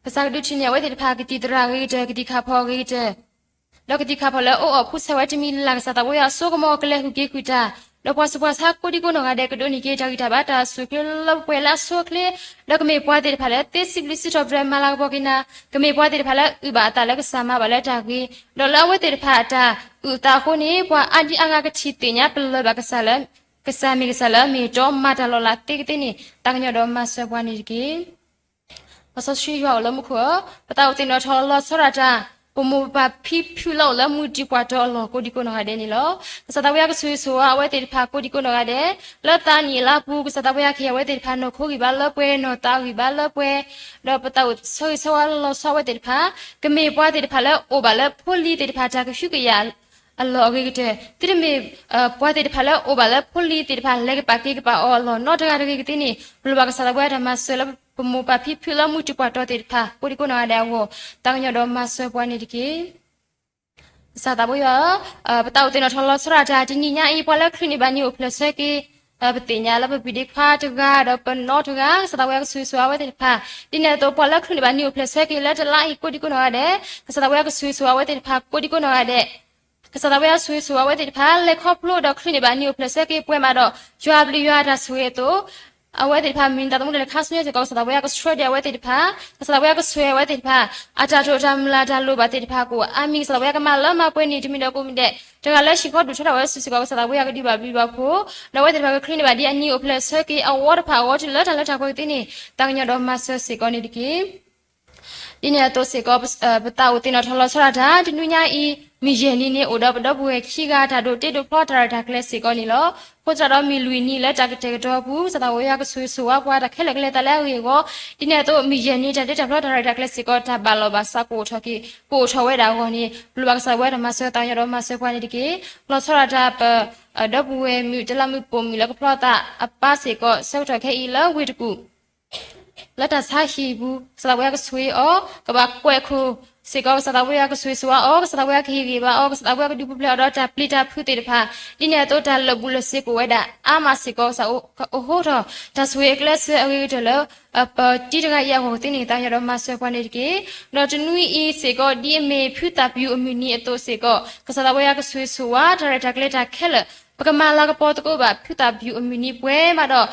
ကစၢ်ကဒုးထံၣ်န့ၢ်အဝဲသ့ၣ်တဖၣ် ကသံၣ်သရၣ်အဂ့ၤကတၢၢ်, ကသံၣ်ခၣ်ဖီၣ်အဂ့ၤကတၢၢ်, ဒီးကသံၣ်ခၣ်ဖီၣ်လၢအအိၣ်အီၣ်ဖူဆဲးဝဲတမံၤလၢ်လၢ် ကစၢ်သးပှဲၤယွၤအစိကမီၤကလဲၤဟူးက့ၤဃုာ်တၢ်, ဒီးပှၤဆူးပှၤဆါကိးဒံကိးနီၢ်ဂၤဒဲး ကဒိးန့ၢ်က့ၤတၢ်ဂံၢ်တၢ်ဘါတၢ်ဆူၣ်ချ့လၢပှဲၤလၢအဆိအချ့, ဒီးကမ့ၢ်ပှၤသ့ၣ်တဖၣ်လၢသ့စံးဘျုးစံးထီၣ်ပတြၢၤမၤလၤကပီၤက့ၤနၤ, ကမ့ၢ်ပှၤသ့ၣ်တဖၣ်လၢအုၣ်ဘၣ်အသးလၢကစၢ်မၤဘၣ်လၢတၢ်ဂ့ၤ, ဒီးလၢအဝဲသ့ၣ်တဖၣ်အတၢ်အုၣ်အသးအဃိန့ၣ် ပှၤအါဒံအါဂၤကထံၣ်သ့ၣ်ညါပလၢၢ်ဘၣ်ကစၢ်လၢ ကစၢ်မ့ၢ်ကစၢ်လၢအမ့ၢ်အတီမၤတၢ်လီၤလးသ့ကသ့န့ၣ် သးကညီၤဒီးမၤစၢၤပှၤန့ၣ်တက့ၢ်. လံာ်စီဆှံယွၤအိၣ်လၢမူခိၣ်ဧၢ, ပသးအိၣ်သ့ၣ်နီၣ်ထီၣ်လီၤဆီဒၣ်တၢ် ပမိၢ်ပပၢ်ဖံဖုလၢအိၣ်လၢမုၢ်တံၢ်ပှၢ်တီအလီၢ်ကိးဒံကိးနီၢ်ဂၤဒဲးန့ၣ်လီၤ. ကစၢ်သးဝဲယွၤကဆိၣ်ဂ့ၤဆိၣ်ဝါအဝဲသ့ၣ်တဖၣ်ကိးဒံကိးနီၢ်ဂၤဒဲး, လၢသးနံၣ်အလါပူၤ ကစၢ်သးဝဲယွၤကဟ့ၣ်အဝဲသ့ၣ်တဖၣ် နီၢ်ခိဂံၢ်ဘါလၢပှဲၤ, နီၢ်သးဂံၢ်ဘါလၢပှဲၤ, ဒီးပသးအိၣ်ဆၢဂ့ၤဆၢဝါလီၤဆီအဝဲသ့ၣ်တဖၣ်, ကမ့ၢ်ပှၤသ့ၣ်တဖၣ်လၢအိၣ်ဘၣ်လၢဖိလံၤသ့ၣ်တဖၣ်တၢ်ကဟုကယာ် အလီၢ်အဂ့ၤကတၢၢ်, သုတမ့ၢ် ပှၤသ့ၣ်တဖၣ်လၢအိၣ်ဘၣ်လၢဖိလံၤသ့ၣ်တဖၣ် လဲၤကပာ်က့ၤကပာ်အီၤအလီၢ်နီတဂၤတဂ့ၤကသ့န့ၣ်, ပလိၣ်ဘၣ်ကစၢ်သးဝဲယွၤတၢ်မၤစၢၤလၢပမိၢ်ပၢ်ဖံဖုလၢမုၢ်တံၢ်ပှၢ်တီသ့ၣ်တဖၣ် ကိးဒံကိးနီၢ်ဂၤဒဲးအဂီၢ်, သးကညီၤဒီးမၤစၢၤပှၤန့ၣ်တက့ၢ်. ကစၢ်သးဘိယွၤဧၢ, ပသးအိၣ်သ့ၣ်နီၣ်ထီၣ်လီၤဆီဒၣ်တၢ် တနံၤညါအံၤ ပှၤလၢချုးန့ၢ်ဘၣ်နံၤအိၣ်ဖျဲၣ်ဆၢက့ၤ, ပသ့ၣ်ညါလၢပပျံၤဒ့ခွါတဂၤ ဒီးပနီတဂၤ ကစၢ်သးဝဲယွၤကဆိၣ်ဂ့ၤဆိၣ်ဝါအဝဲသ့ၣ်တဖၣ်, ဒ်န့ၣ်အသိး ပှၤလၢချုးန့ၢ်ဘၣ်နံၤအိၣ်ဖျဲၣ်ဆၢက့ၤလၢတလါအံၤ ကိးဒံကိးနီၢ်ဂၤဒဲး, ကစၢ်သးဝဲယွၤကဆိၣ်ဂ့ၤဆိၣ်ဝါအဝဲသ့ၣ်တဖၣ် ကိးဒံကိးနီၢ်ဂၤဒဲး ကစၢ်သးဝဲယွၤဆိၣ်ဂ့ၤဆိၣ်ဝါအဝဲသ့ၣ်တဖၣ် လဲၤခီဖျိဒီးချုးန့ၢ်ဘၣ်နံၤအိၣ်ဖျဲၣ်ဆၢက့ၤ ပှဲၤမးဒီး ယွၤအဘျုးယွၤအတၢ်ဆိၣ်ဂ့ၤအသိး, အဝဲသ့ၣ်တဖၣ်မုၢ်နံၤတၢ်သမူဒဲးလၢခါဆူညါစ့ၢ်ကီး ကစၢ်သးဝဲယွၤကဆှၢဒံးအဝဲသ့ၣ်တဖၣ်, ကစၢ်သးဝဲယွၤကဆိၣ်ဂ့ၤအဝဲသ့ၣ်တဖၣ်, အတၢ်တိာ်တၢ်မုၢ်လၢ်တၢ်လိၣ်ဘၣ်သ့ၣ်တဖၣ်ကအိၣ်အါမံၤ ကစၢ်သးဝဲယွၤကမၤလၢမၤပှဲၤန့ၣ် တမံၤဒီးကိးမံၤဒဲး, တဂၤလၢဟံၣ်ဃီဒိၣ်ထီၣ်ဒၣ်ဝဲစုာ်စ့ၢ်ကီး ကစၢ်သးဝဲယွၤကဒုးဘၣ်ဘျုးဘၣ်ဖှိၣ်, ဒီးအဝဲသ့ၣ်တဖၣ်ကချုးန့ၢ်ဘၣ်ဒ်အနံၤအိၣ်ဖျဲၣ်ဆၢက့ၤ အဝီတဖၣ်အဂီၢ်တုၤလၢတၢ်လၢတၢ်ပှဲၤကသ့န့ၣ် သးကညီၤဒီးမၤစၢၤစ့ၢ်ကီးန့ၣ်တက့ၢ်. ဒ်န့ၣ်အသိးစ့ၢ်ကီး ပသးအိၣ်သ့ၣ်နီၣ်ထီၣ်လီၤဆီဒၣ်တၢ် တနွံညါအံၤ မုၢ်ယဲၢ်နံၤန့ၣ် အိၣ်ဒီးပဒီပုၢ်ဝဲၢ်ခံဂၤ တၢ်ဒိးတ့ဒိးဖျီတၢ်ရဲၣ်တၢ်ကျဲၤစ့ၢ်ကီးန့ၣ်လီၤ. အဃိသတးဒီးမုၢ်လွံၢ်နံၤလၢတၢ်ကတဲာ်ကတီၤအပူၤ ကစၢ်သးဝဲယွၤကဆိၣ်ဂ့ၤဆိၣ်ဝါပှၤ တၢ်ခဲလၢာ်ကလဲၤသးလၢအဂ့ၢ်အဂီၢ်, ဒ်န့ၣ်အသိး မုၢ်ယဲၢ်နံၤတၢ်တ့တၢ်ဖျီတၢ်ရဲၣ်တၢ်ကျဲၤစ့ၢ်ကီး တၢ်ဘၣ်လီၤဘၣ်စးကအိၣ်ထီၣ်က့ၤ ကအိၣ်ထီၣ်ဝဲဒၣ်အဂီၢ်န့ၣ် ပလိၣ်ဘၣ်ကစၢ်သးဝဲယွၤတၢ်မၤစၢၤ သးကညီၤဒီးမၤစၢၤပှၤန့ၣ်တက့ၢ်. လီၤဆီဒၣ်တၢ်ပ ဒီပုၢ်ဝဲၢ်မုၣ်တလးမုၣ်ပိာ်မုၣ်လၢကဖျီသးအပၢ်စ့ၢ်ကီး ဆၢကတီၢ်ခဲအံၤလၢဝ့ၢ်တကူၣ် လၢတၢ်ဆါဟံၣ်ပူၤ ကစၢ်သးဝဲယွၤကဆိၣ်ဂ့ၤအီၤ ကဘၣ်ကွဲးခိၣ်စ့ၢ်ကီး ကစၢ်သးဝဲယွၤကဆိၣ်ဂ့ၤဆိၣ်ဝါအီၤ ကစၢ်သးဝဲယွၤကဟ့ၣ်ဂံၢ်ဘါအီၤ ကစၢ်သးဝဲယွၤကဒုးပူၤဖျဲးအီၤဒီးတၢ်ပျံၤတၢ်ဖုးသ့ၣ်တဖၣ် ဒ်န့ၣ်အသိးတၢ်လၢာ်ဘူၣ်လၢာ်စ့ၤကအိၣ်ဝဲဒၣ်အါမးစ့ၢ်ကီး ကစၢ်အိးထီၣ် တၢ်ဆိၣ်ဂ့ၤအကျဲးစၢးအဂ့ၤကတၢၢ်လၢ ပတံၤတဂၤအံၤအဂီၢ်ကသ့န့ၣ် သးကညီၤဒီးမၤစၢၤပှၤန့ၣ်တက့ၢ်. ဒီးတနွံအံၤစ့ၢ်ကီး ဒ်အမ့ၢ်ဖုသၣ်ပယူာ်အမုၢ်နံၤအသိးစ့ၢ်ကီး ကစၢ်သးဝဲယွၤကဆိၣ်ဂ့ၤဆိၣ်ဝါ တၢ်ရဲၣ်တၢ်ကျဲၤတၢ်ခဲလၢာ် ပကမၤလၤကပီၤသကိးဘၣ် ဖုသၣ်ပယူာ်အမုၢ်နံၤပှဲၤမးဒီး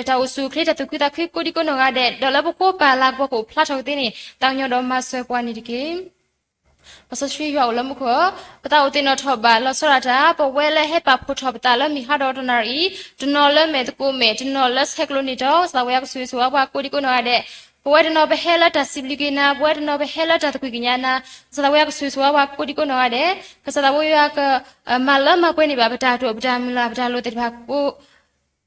တၢ်အိၣ်ဆူၣ်အိၣ်ချ့ တၢ်သူၣ်ခုသးခုကိးဒံကိးနီၢ်ဂၤဒဲး ဒီးလၢပဃိပာ်လၤကပီၤကအိၣ်ဖျါထီၣ်ကသ့န့ၣ် သးကညီၤဒီးမၤစၢၤပှၤန့ၣ်တက့ၢ်. ပစီဆှံယွၤအိၣ်လၢမူခိၣ်ဧၢ, ပသးအိၣ်သ့ၣ်နီၣ်ထီၣ်ဘၣ်လီၤဆီဒၣ်တၢ် ပဝဲလၢဟဲပာ်ဖှိၣ်ထီၣ်ပသးလၢမုၢ်ဟါဒီးတနၣ်ရံၣ်, တနီၤလၢမဲာ်သကိးမဲာ်, တနီၤလၢဆဲးကျိးန့ၢ်တီ, ကစၢ်သးဝဲယွၤကဆိၣ်ဂ့ၤဆိၣ်ဝါပှၤကိးဒံကိးနီၢ်ဂၤဒဲး, ပဝဲတနီၤပဟဲလၢတၢ်စံးဘျုးက့ၤနၤ, ပဝဲတနီၤပဟဲလၢတၢ်သကွံၢ်ကညးနၤ, ကစၢ်သးဝဲယွၤကဆိၣ်ဂ့ၤဆိၣ်ဝါပှၤကိးဒံကိးနီၢ်ဂၤဒဲး, ကစၢ်သးဝဲယွၤက မၤလၢမၤပှဲၤန့ၢ်ဘၣ် ပတၢ်တိာ်ပတၢ်မုၢ်လၢ် ပတၢ်လိၣ်သ့ၣ်တဖၣ်ကိး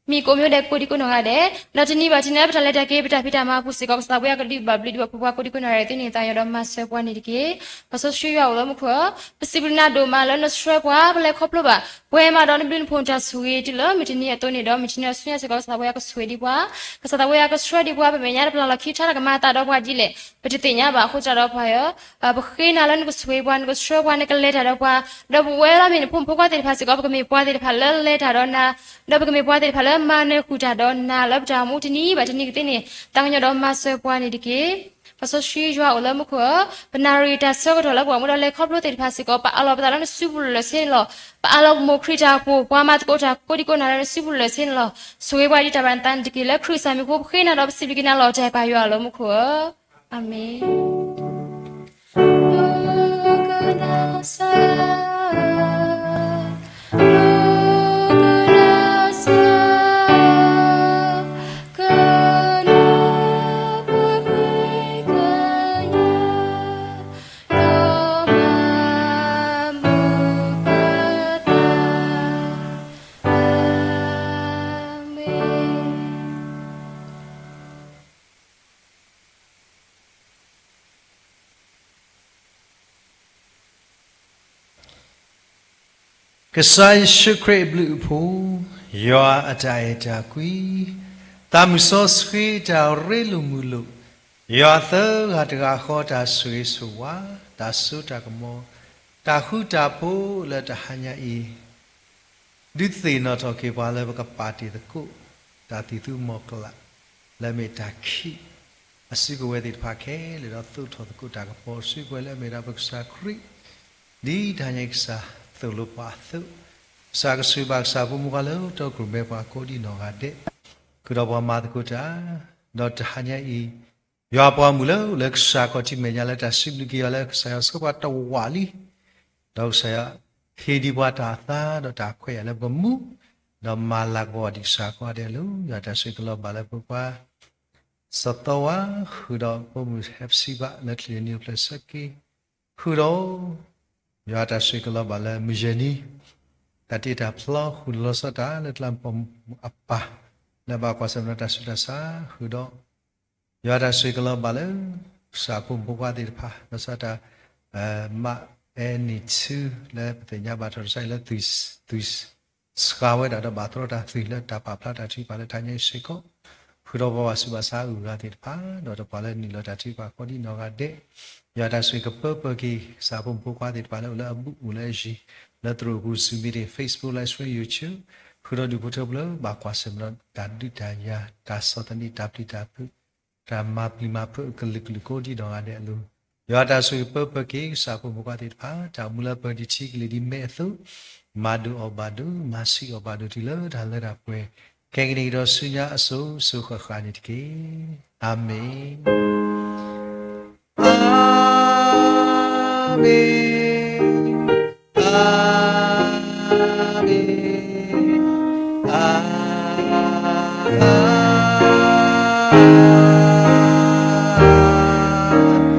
မံၤကိးမံၤဒဲးကိးဒံကိးနီၢ်ဂၤဒဲး, ဒီးတနံၤဘၣ်တနံၤလၢ ပတၢ်လဲၤတၢ်က့ၤ ပတၢ်ဖံးတၢ်မၤအပူၤစ့ၢ်ကီး ကစၢ်သးဝဲယွၤကဒုးဘၣ်ဘျုးဒံးဘၣ်ဖှိၣ်ပှၤကိးဒံကိးနီၢ်ဂၤဒဲးသ့န့ၣ် သးကညီၤဒီးမၤစၢၤပှၤန့ၣ်တက့ၢ်. ပစီဆှံယွၤအိၣ်လၢမူခိၣ်ဧၢ, ပစံးဘျုးနၤဒိၣ်မးလၢနဆှၢပှၤ ပလဲၤခီဖျိဘၣ် ပှဲၤမးဒီးနဘျုးနဖှိၣ်တၢ်ဆိၣ်ဂ့ၤတုၤလၢမုၢ်တနံၤအသိးန့ၣ်ဒီး မုၢ်တနံၤအဆူညါစ့ၢ်ကီး ကစၢ်သးဝဲယွၤကဆိၣ်ဂ့ၤဒံးပှၤ, ကစၢ်သးဝဲယွၤကဆှၢဒံးပှၤ ပမဲာ်ညါတပျၢ်လီၢ်ခံ ထါတၢ်ကမၤအသးဒီးပှၤဒ်လဲၣ် ပတသ့ၣ်ညါဘၣ်အဃိသတးဒီးပှၤဧၢ ပဃ့နၤလၢနကဆိၣ်ဂ့ၤပှၤ နကဆှၢပှၤ နကလဲၤတၢ်ဒီးပှၤ, ဒီးပဝဲလၢမ့ၢ်နဖိမုၣ်ဖိခွါသ့ၣ်တဖၣ်စ့ၢ်ကီး ပကမ့ၢ်ပှၤသ့ၣ်တဖၣ်လၢလဲၤတၢ်ဒီးနၤ, ဒီးပကမ့ၢ်ပှၤသ့ၣ်တဖၣ်လၢမၤနၢၤဃုာ်တၢ်ဒီးနၤလၢပတၢ်အိၣ်မူတနံၤဘၣ်တနံၤကသ့န့ၣ် သးကညီၤဒီးမၤစၢၤပှၤန့ၣ်တက့ၢ်. ပစီဆှံယွၤအိၣ်လၢမူခိၣ်ဧၢ, ပနၣ်ရံၣ်တၢ်ဆၢကတီၢ်လၢပှၤမူဒီးလဲၤခီဖျိသ့ၣ်တဖၣ်စ့ၢ်ကီး ပအးလီၤပသးလၢနစုပူၤလၢာ်ဆ့န့ၣ်လီၤ. ပအးလီၤပမိၢ်ခရံာ်တၢ်အိၣ်ဖှိၣ် ပှၤမၤသကိးတၢ်ကိးဒံကိးနီၢ်ဂၤဒဲးလၢနစုပူၤလၢာ်ဆ့န့ၣ်လီၤ. ဆိၣ်ဂ့ၤပှၤဒ်တၢ်ဘၣ်နသးန့ၣ်တက့ၢ် လၢခရံာ်ကစၢ်မံၤအဃိ ပဃ့နၤဒီးပစံးဘျုးက့ၤနၤလီၤတၢ်အဲၣ်ပၢ်ယွၤလၢမူခိၣ်ဧၢ. အၤမ့ၣ်. Amen. ကစၢ်ယ့ၣ်ၡူးခရံာ်အဘျုးအဖှိၣ်, ယွၤအတၢ်အဲၣ်တၢ်ကွံ, သးမုၢ်စီဆှံတၢ်ရ့လိာ်မုာ်လိာ်, ယွၤသၢဂၤတဂၤဃီတၢ်ဆိၣ်ဂ့ၤဆိၣ်ဝါ, တၢ်စိတၢ်ကမီၤ, တၢ်ဃူတၢ်ဖိးလၢတဟါညါအံၤ ဒုးသ့ၣ်နီၣ်ထီၣ်က့ၤပှၤလၢပကပာ်တ့ၢ်သကိး တၢ်သံၣ်သူမီၤကျၢ် လၢအမ့ၢ်တၢ်ခံး အစုကဝဲၤသ့ၣ်တဖၣ်ခဲလၢာ်ဒီး သိးထီၣ်သကိးတၢ်ကပီၤ စုကဝဲၤလၢအမ့ၢ်ဒၣ်ပကစၢ်ခရံာ် ဒ်တဟါညါအံၤကစၢ်သိၣ်လိပှၤအသိး, ကစၢ်ကဆိၣ်ဂ့ၤဘၣ်ကစၢ်အဖိမုၣ်ဖိခွါလၢတီခိၣ်ရိၣ်မဲပှၤကိးဒံနီၢ်ဂၤဒဲး, ဃုာ်ဒီးပှၤမၤသကိးတၢ်, ဒီးတဟါညါအံၤ ယွၤပှၤမုၣ်လၢ လၢကစၢ်ခီၣ်ထံးမဲာ်ညါလၢတၢ်စံးဘျုးက့ၤယွၤလၢကစၢ်ယွၤဆှၢပှၤတဝာ်လံ ဒီးကစၢ်ယွၤ ဟ့ၣ်ဒံးပှၤတၢ်သါဒီးတၢ်ခွဲးယာ်လၢပကမူ, ဒီးမၤလၤကပီၤဒံးကစၢ်ကိးဂၤဒဲးလၢ ယွၤတၢ်ဆိၣ်ဂ့ၤကလီၤဘၣ်လၢပပှၤ စီၤသီဝါ ဃုာ်ဒီးဖိမုၣ်ဟဲပစံးဘၣ် လၢချုးန့ၣ်နံၤအိၣ်ဖျဲၣ်ဆၢက့ၤ ဃုာ်ဒီး ယွၤတၢ်ဆိၣ်ဂ့ၤကလီၤဘၣ်လၢမုၢ်ယဲၢ်နံၤ တၢ်တ့တၢ်ဖျီဃုာ်လီၤဆီတၢ်လၢကျါပိာ်မုၣ်အပၢ် လၢဘၣ်ကွၢ်ဆၢၣ်မဲာ်ဒီးတၢ်ဆူးတၢ်ဆါ ဃုာ်ဒီး ယွၤတၢ်ဆိၣ်ဂ့ၤကလီၤဘၣ်လၢ ကစၢ်ဖိမုၣ်ဖိခွါသ့ၣ်တဖၣ် လီၤဆီတၢ် မးအဲနံၣ်ထူ လၢပသ့ၣ်ညါဘၣ်ထီၣ်တၢ်အံၤလၢ သွံၣ်စှၤဝဲဒၣ်ဒီးဘၣ်သရီတၢ်သွံၣ်လၢတၢ်ပာ်ဖျါတၢ်ထုကဖၣ်လၢတၢ်ညါအံၤစ့ၢ်ကီး, ဃုာ်ဒီးပှၤဘၣ်ဆူးဘၣ်ဆါအဂုၤအဂၤသ့ၣ်တဖၣ် ဒီးပှၤလၢနုာ်လီၤတၢ်ထုကဖၣ်ဃီဒ်နီၢ်ဂၤဒဲး, ယွၤတၢ်ဆိၣ်ဂ့ၤကပၢပှဲၤက့ၤ ကစၢ်ဖိမုၣ်ဖိခွါသ့ၣ်တဖၣ်လၢအိၣ်လၢအဘူးအိၣ်လၢအယံၤ လၢသရိာ်ပူၤ Zoom meeting, Facebook Live Stream, YouTube, ဃုာ်ဒီးဒူၣ်ဖိထၢဖိလၢဘၣ်ကွၢ်ဆၢၣ်မဲာ်ဒီးတၢ်ဒုးတၢ်ယၤ တၢ်ဆီၣ်သနံး တၢ်ပျံၤတၢ်ဖုး တၢ်မၤပျံၤမၤဖုးအကလုာ်ကလုာ်ကိးဒ်နီၢ်ဂၤဒဲးအလိၤ, ယွၤတၢ်ဆိၣ်ဂ့ၤကပၢပှဲၤက့ၤ ကစၢ်ဖိမုၣ်ဖိခွါသ့ၣ်တဖၣ် တၢ်အိၣ်မူလၢပှဲၤဒံးထံကလံၤဒ်မဲအသိး, မၤဒိၣ်အီၣ်ဘၣ်ဒိၣ် မၤဆံးအီၣ်ဘၣ်ဒိၣ်တုၤလၢတၢ်လၢတၢ်ပှဲၤ, ခဲကနံၣ်အံၤဒီးဆူညါအစိၤစိၤဃၣ်ဃၣ်န့ၣ်တက့ၢ်. အၤမ့ၣ်. အၤမ့ၣ်, အၤမ့ၣ်, အၤမ့ၣ်.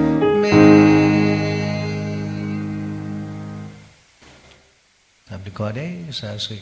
တၢ်ဘျုးကိးဂၤဒဲး, ကစၢ်ဆိၣ်ဂ့ၤ